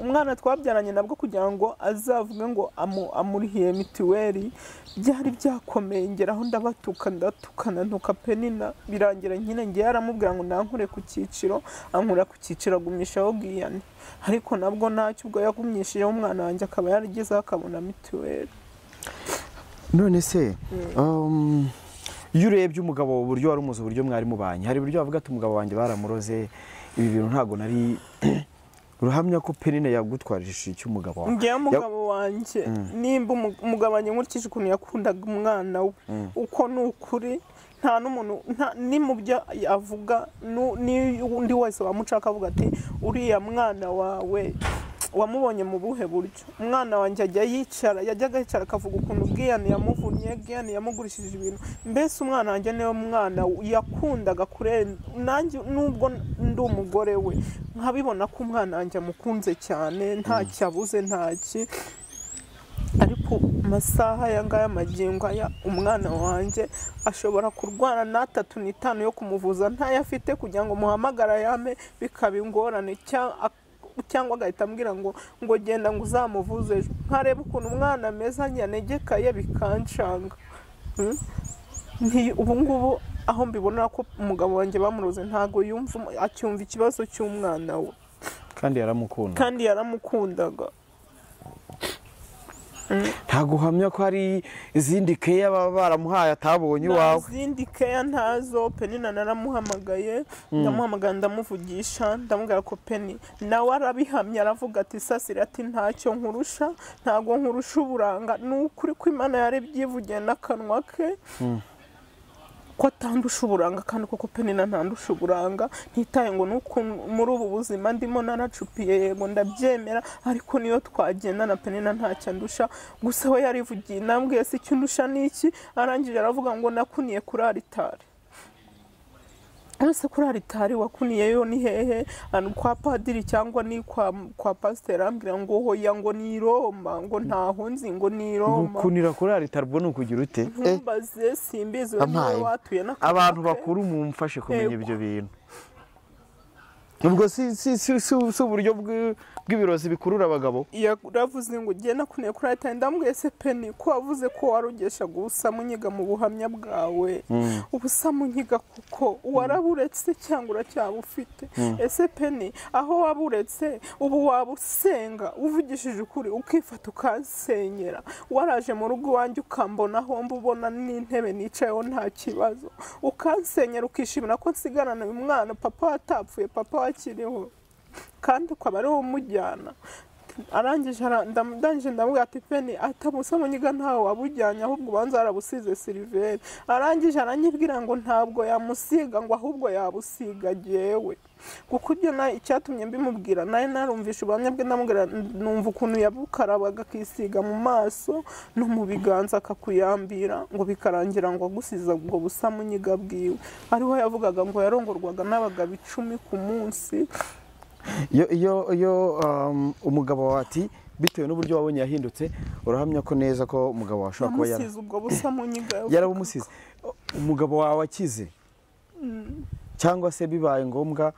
umwana twabyaranye nabwo kugira ngo azavuge ngo amurihiye mituweli byari byakomeye, ngeraho ndabatuka ndatukana ntuka Penina, birangira nyine ngiye aramubwira ngo nankure ku cyiciro, ankura ku cyiciro agumishaho Giyane, ariko nabwo ntacyo ubwo yagumyishijeho umwana wanjye akaba yarigezeho akabona mituweli. None se iyo urebye umugabo uburyo wari umuzi, uburyo mwari mubanye, hari uburyo bavuga ati umugabo wanjye baramuroze, ibi bintu ntago nari uruhamya ko Penina yagutwarishije icy'umugabo wawe? Ngiye umugabo wanjye nimba umugabo wanjye nkurikije ukuntu yakundaga umwana we, uko ni ukuri nta n'umuntu ni mu byo avuga n'undi wese wamucaka avuga ati uriya mwana wawe wamubonye mu buhe buryo? Umwana wanjye ajya yicara, yajyaga yicara akavuga ukuntu Giyane yamuvunnye, Giyane yamugurishije ibintu, mbese umwana wanjye niwe mwana yakundaga kurenza nanjye, nubwo ndi umugore we nkabibona ko umwana wanjye amukunze cyane, ntacyo abuze ntaki. Ariko amasaha aya ngaya magingo aya umwana wanjye ashobora kurwara na 3 na 5 yo kumuvuza ntayo afite, kugira ngo muhamagara yame bikaba ingorane, cyangwa agahita ambwira ngo genda ngo uzamuvuze ejo, nkareba ukuntu umwana ameze yanegekaye bikancanga. Ubu ngubu aho mbibona ko umugabo wanjye bamuroze, ntago yumva acyumva ikibazo cy'umwana we, kandi yaramukunda, kandi yaramukundaga. Ntago uhamya ko hari izindi keya baba baramuhaye atabonye iwawe? Izindi keya ntazo. Penina naramuhamagaye, ndamuhamagara ndamuvugisha, ndamubwira ko Peni nawe arabihamya, aravuga ati Sasire ati ntacyo nkurusha, ntago nkurusha uburanga, ni ukuri ko Imana yaribyivugiye n'akanwa ke ko atandusha uburanga, kandi koko Penina ntandusha uburanga. Ntitaye ngo nuko muri ubu buzima ndimo naracupiye, yego ndabyemera, ariko niyo twagenda na Penina ntacyo andusha. Gusa we yarivugiye, nambwiye se icyo undusha niki? Arangije aravuga ngo nakuniye kuri aritari. Ese kuri aritari wakuniyeyo ni hehe? Kwa padiri cyangwa ni kwa pasiteri? Ambwira ngo hoya, ngo ni Roma, ngo ntaho nzi, ngo ni Roma. Gukunira kuri aritari ubwo ni ukugira ute? Ntumbaze, simbizi, wowe watuye n'akanwa. Abantu bakuru mumfashe kumenya ibyo bintu. Ubwo si uburyo bw'ibirozi bikurura abagabo. Yaravuze ngo ugiye nakuniye kuri aritari, ndamubwiye se Peni ko wavuze ko warugeshaga ubusa munyiga mu buhamya bwawe, ubusa munyiga kuko waraburetse cyangwa uracyabufite? Ese Peni aho waburetse ubu wabusenga uvugishije ukuri ukifata ukansenyera, waraje mu rugo iwanjye ukambona aho mbubona n'intebe nicayeho nta kibazo, ukansenyera ukishimira ko nsigarana uyu mwana, papa atapfuye, papa akiriho, kandi ukaba ari umujyana. Arangije ndangije ndamubwira ati Peni atabusa munyiga ntawe wabujyanye, ahubwo ubanza yarabusize Siliveri. Arangije aranyibwira ngo ntabwo yamusiga, ngo ahubwo yabusiga jyewe, kuko ibyo icyatumye mbimubwira nawe narumvisha ubuhamya bwe, ndamubwira numva ukuntu yabukarabaga akisiga mu maso no mu biganza akakuyambira, ngo bikarangira ngo agusiza ngo busa munyiga bwiwe. Ariho yavugaga ngo yarongorwaga n'abagabo 10 ku munsi. Iyo umugabo wawe ati bitewe n'uburyo wabonye yahindutse, urahamya ko neza ko umugabo wawe ashobora kuba yaramusize ubwo busa munyiga? Yarabumusize. Umugabo wawe akize cyangwa se bibaye ngombwa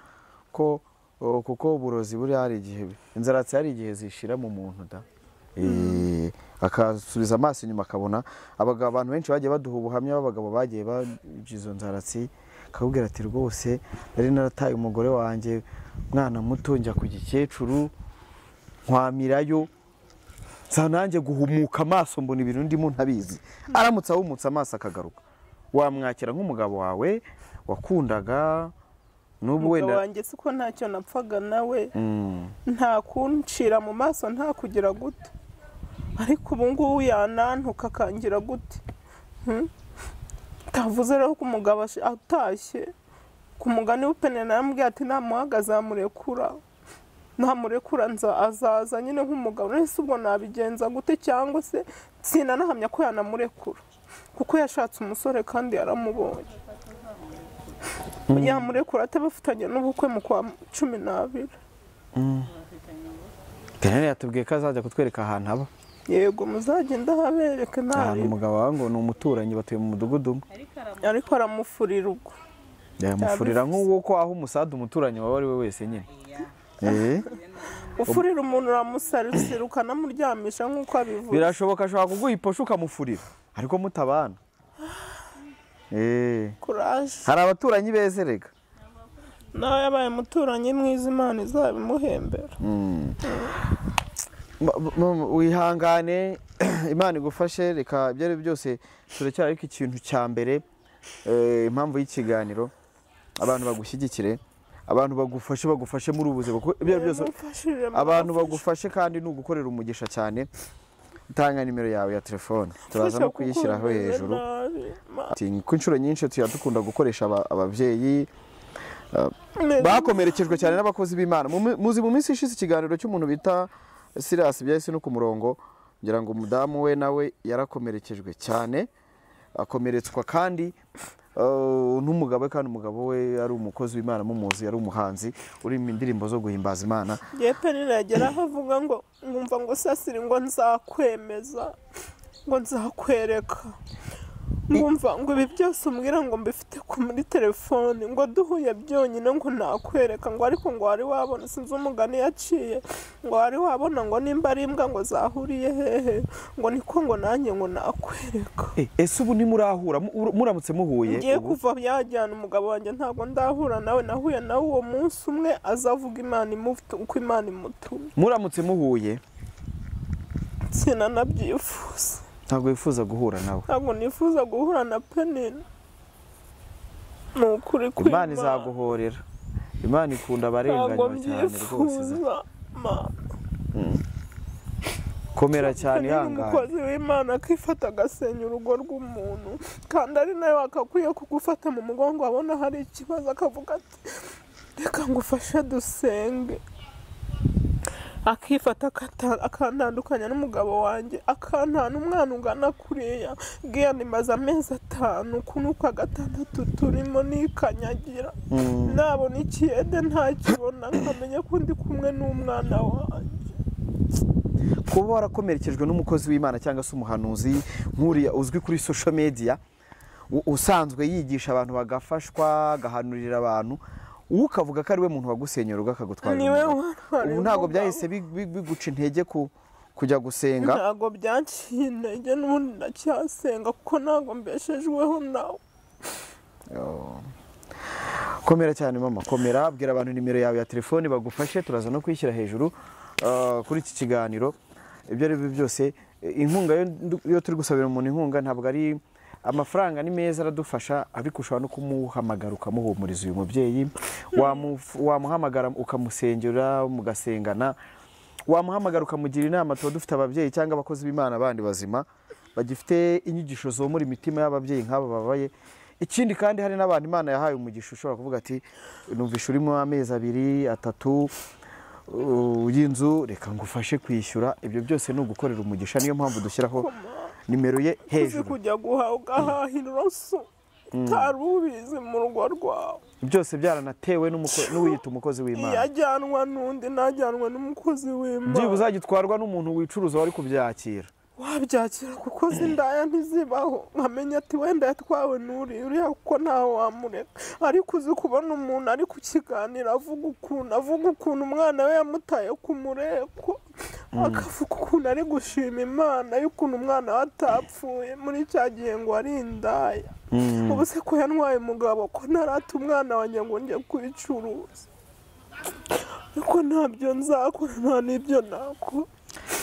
ko, kuko uburozi buri hari igihe inzaratsi hari igihe zishira mu muntu da, akasubiza amaso inyuma akabona abagabo. Abantu benshi bagiye baduha ubuhamya b'abagabo bagiye bagize izo nzaratsi, akakubwira ati rwose nari narataye umugore wanjye mwana muto njya ku gikecuru nkwamirayo, Nsa nanjye guhumuka amaso mbona ibintu ndimo ntabizi. Aramutse ahumutse amaso akagaruka, wamwakira nk'umugabo wawe wakundaga n'ubu wenda? Umugabo wanjye siko ntacyo napfaga nawe, nta kuncira mu maso, nta kugira gute, ariko ubu ngubu yanantuka akangira gute. Tavuze rero ko umugabo atashye ku mugani w'Penina yambwiye ati namuhagaze amurekura, namurekura azaza nyine nk'umugabo. Nese ubwo nabigenza gute? Cyangwa se sinanahamya ko yanamurekura kuko yashatse umusore kandi yaramubonye. Yamurekura atabafitanye n'ubukwe mu kwa 12. Penina yatubwiye ko azajya kutwereka ahantu aba. Yego muzagenda habereke nta umugabo wawe ngo ni umuturanyi, batuye mu mudugudu umwe, ariko aramufurira ubwo. Yamufurira nk'uko aho umusada umuturanyi wawe ari we wese nyine. Ufurira umuntu uramusarusira ukanamuryamisha nk'uko abivuze. Birashoboka ashobora kuguha iposho ukamufurira ariko mutabana. Courage. Hari abaturanyi bezerega. Nawe yabaye umuturanyi mwiza, Imana izabimuhembera. Wihangane, Imana igufashe. Reka ibyo ari byose turacyari, ariko ikintu cya mbere, impamvu y'ikiganiro, abantu bagushyigikire, abantu bagufashe, bagufashe muri ubuzima, kuko ibyo byose abantu bagufashe kandi ni ugukorera umugisha cyane. Tanga nimero yawe ya telefone, turaza no kuyishyiraho hejuru. Ku inshuro nyinshi tuyadukunda gukoresha ababyeyi bakomerekejwe cyane n'abakozi b'Imana. Muzi mu minsi ishize ikiganiro cy'umuntu bita Silas byahise no ku murongo, ngira ngo umudamu we nawe yarakomerekejwe cyane, akomeretswa kandi n'umugabo, kandi umugabo we ari umukozi w'Imana, mumuzi ari umuhanzi uri mu ndirimbo zo guhimbaza Imana. Ngiye Penina yagera aho avuga ngo ngumva ngo sasiri ngo nzakwemeza, ngo nzakwereka, ngumva ngo ibi byose umbwira ngo mbifite muri telefone, ngo duhuye byonyine ngo nakwereka, ngo ariko ngo wari wabona, sinzi umugani yaciye, ngo wari wabona ngo nimba ari imbwa ngo zahuriye hehe, ngo niko ngo nanjye ngo nakwereka. Ese ubu ntimurahura? Muramutse muhuye? Ngiye kuva yajyana umugabo wanjye ntabwo ndahura nawe, nahuye nawe uwo munsi umwe azavuga Imana uko Imana imutumye. Muramutse muhuye? Sinanabyifuza. Ntabwo wifuza guhura nawe? Ntabwo nifuza guhura na Penina. Ni ukuri kw'Imana. Imana izaguhorera. Imana ikunda abarenganywa cyane rwose. Komera cyane, ihangane. Umukozi w'Imana akifata agasenya urugo rw'umuntu, kandi ari nawe akakwiye kugufata mu mugongo abona hari ikibazo akavuga ati reka ngufashe dusenge. Akifata akantandukanya n'umugabo wanjye, akantana umwana ungana kuriya, ngiya nimaze amezi 5 kuno kwa 6 turimo nikanyagira, nabona ikiyede ntakibona, nkamenya ko ndi kumwe n'umwana wanjye. Kuba warakomerekejwe n'umukozi w'Imana cyangwa se umuhanuzi nk'uriya uzwi kuri social media, usanzwe yigisha abantu bagafashwa, agahanurira abantu, ukavuga ko ari we muntu wagusenyera akagutwara, ubu ntabwo byahise biguca intege kujya gusenga? Ntabwo byanciye intege, n'ubundi ndacyasenga kuko ntabwo mbeshejweho nawe. Komera cyane mama, komera. Bwira abantu nimero yawe ya telefone bagufashe, turaza no kwishyira hejuru kuri iki kiganiro. Ibyo ari byo byose, inkunga yo turi gusabira umuntu inkunga ntabwo ari amafaranga, ni meza aradufasha, ariko ushobora no kumuhamagara ukamuhumuriza uyu mubyeyi, wamuhamagara ukamusengera mugasengana, wamuhamagara ukamugira inama. Tuba dufite ababyeyi cyangwa abakozi b'Imana bandi bazima bagifite inyigisho zomora imitima y'ababyeyi nk'aba babaye. Ikindi kandi hari n'abantu Imana yahaye umugisha, ushobora kuvuga ati numvisha urimo amezi 2 3 y'inzu, reka ngufashe kwishyura. Ibyo byose ni ugukorera umugisha, niyo mpamvu dushyiraho nimero ye hejuru. Kujya guhaha ugahahira uroso utari ubizi mu rugo rwawe, byose byaranatewe n'uwiyita umukozi w'Imana. Yajyanwa n'undi, najyanwa n'umukozi w'Imana. Byibuze agitwarwa n'umuntu wicuruza wari kubyakira. Wabyakira kuko zindaya ntizibaho, nkamenya ati wenda yatwawe n'uri uriya kuko ntawe wamureka. Ariko uzi kubona umuntu ari kukiganira avuga ukuntu umwana we yamutaye ku mureko, akavuga ukuntu ari gushima Imana y'ukuntu umwana we atapfuye muri cya gihe ngo ari indaya. Ubu se ko yantwaye umugabo, ko ntarata umwana wanjye ngo njye kubicuruza, ariko ntabyo nzakora, nta n'ibyo nakora.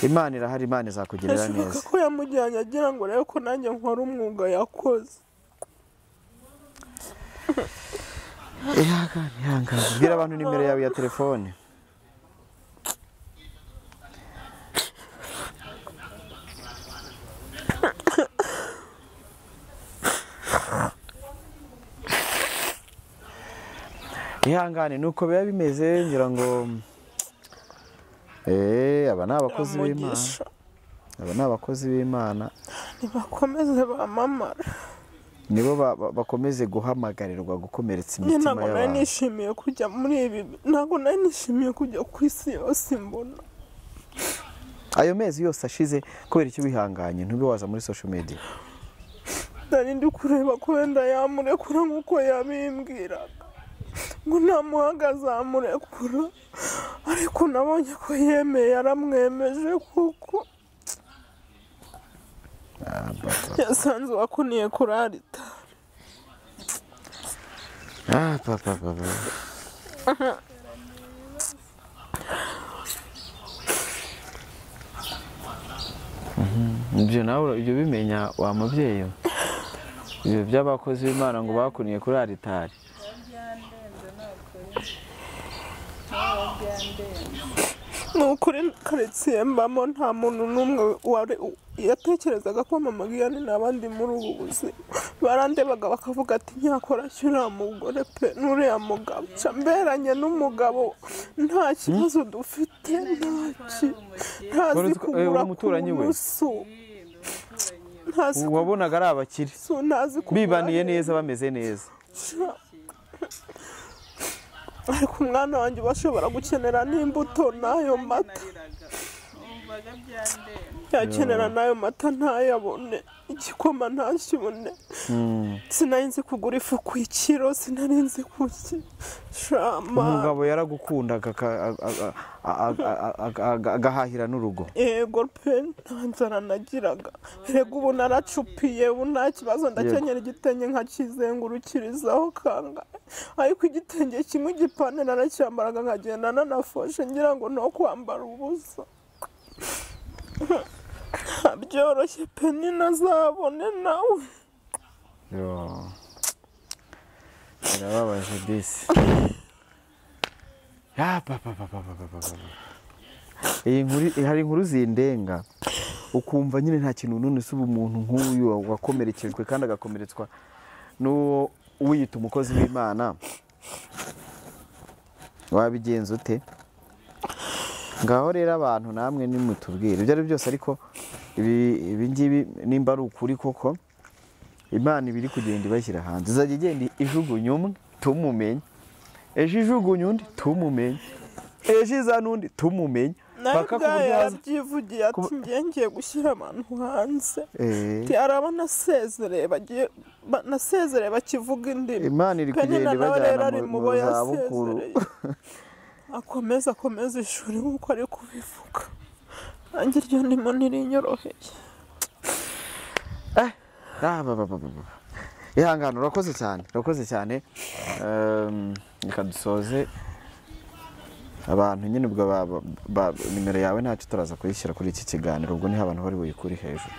Imana irahari, Imana izakugirira neza. Ko yamujyanye agira ngo rero ko nanjye nkora umwuga yakoze. Ihangane, ihangane. Bwira abantu nimero yawe ya telefone. Ihangane nuko biba bimeze, ngira ngo aba ni abakozi b'Imana. Aba ni abakozi b'Imana. Nibakomeze bamamara. Nibo bakomeze guhamagarirwa gukomeretsa imitima y'abantu. Ntabwo nari nishimiye kujya muri ibi, ntabwo nari nishimiye kujya ku isi yose mbona. Ayo mezi yose ashize kubera icyo wihanganye ntube waza muri social media. Nari ndi kureba ko wenda yamurekura nk'uko yabimbwiraga. Ngo namuhaga azamurekura, ariko nabonye ko yemeye, yaramwemeje kuko yasanze uwakuniye kuri aritari. Ibyo nawe ibyo bimenya wa mubyeyi, ibyo by'abakozi b'Imana ngo bakuniye kuri aritari. Nukuri karitsiye mbamo nta muntu n'umwe yatekerezaga ko mama Giyani n'abandi muri ubu buzima. Barandebaga bakavuga ati nyakora uriya mugore pe n'uriya mugabo, mberanye n'umugabo nta kibazo dufite, ntazi kugura ku nusu, wabonaga ari abakire bibaniye neza bameze neza. Ariko umwana wanjye bashobora gukenera n'imbuto n'ayo mata, yakenera n'ayo mata ntayabone, igikoma ntakibone. Sinari nzi kugura ifu ku ikiro, sinari nzi kuki shama. Umugabo yaragukundaga agahahira n'urugo. Yego pe, nta nzara nagiraga. Erega ubu naracupiye, ubu nta kibazo, ndakenyera igitenge nkakizengurukirizaho kangahe. Ariko igitenge kimwe igipande naracyambaraga nkagenda nanafoshe ngira ngo no kwambara ubusa. Byoroshye pe, ninazabone nawe. Yo, birababaje disi. Iyi nkuru, hari inkuru zindenga ukumva nyine nta kintu. None se ubu umuntu nk'uyu wakomerekejwe kandi agakomeretswa n'uwo wiyita umukozi w'Imana, wabigenza ute? Ngaho rero abantu namwe nimutubwire ibyo ari byose, ariko ibi ngibi nimba ari ukuri koko, Imana ibiri kugenda ibashyira hanze, izajya igenda ijugunya umwe tumumenye, ejo ijugunya undi tumumenye, ejo izana undi tumumenye. Nawe yarabyivugiye ati ngiye ngiye gushyira abantu hanze, arabona asezereye, banasezereye bakivuga indimi. Imana iri kugenda ibajyana mu zabukuru. Akomeza akomeza ishuri nk'uko ari kubivuga, nanjye iryo ndimo ntirinyoroheye. Ihangane, urakoze cyane, urakoze cyane. Reka dusoze. Abantu nyine ubwo nimero yawe ntacyo turaza kuyishyira kuri iki kiganiro, ubwo niho abantu bari buyikure hejuru.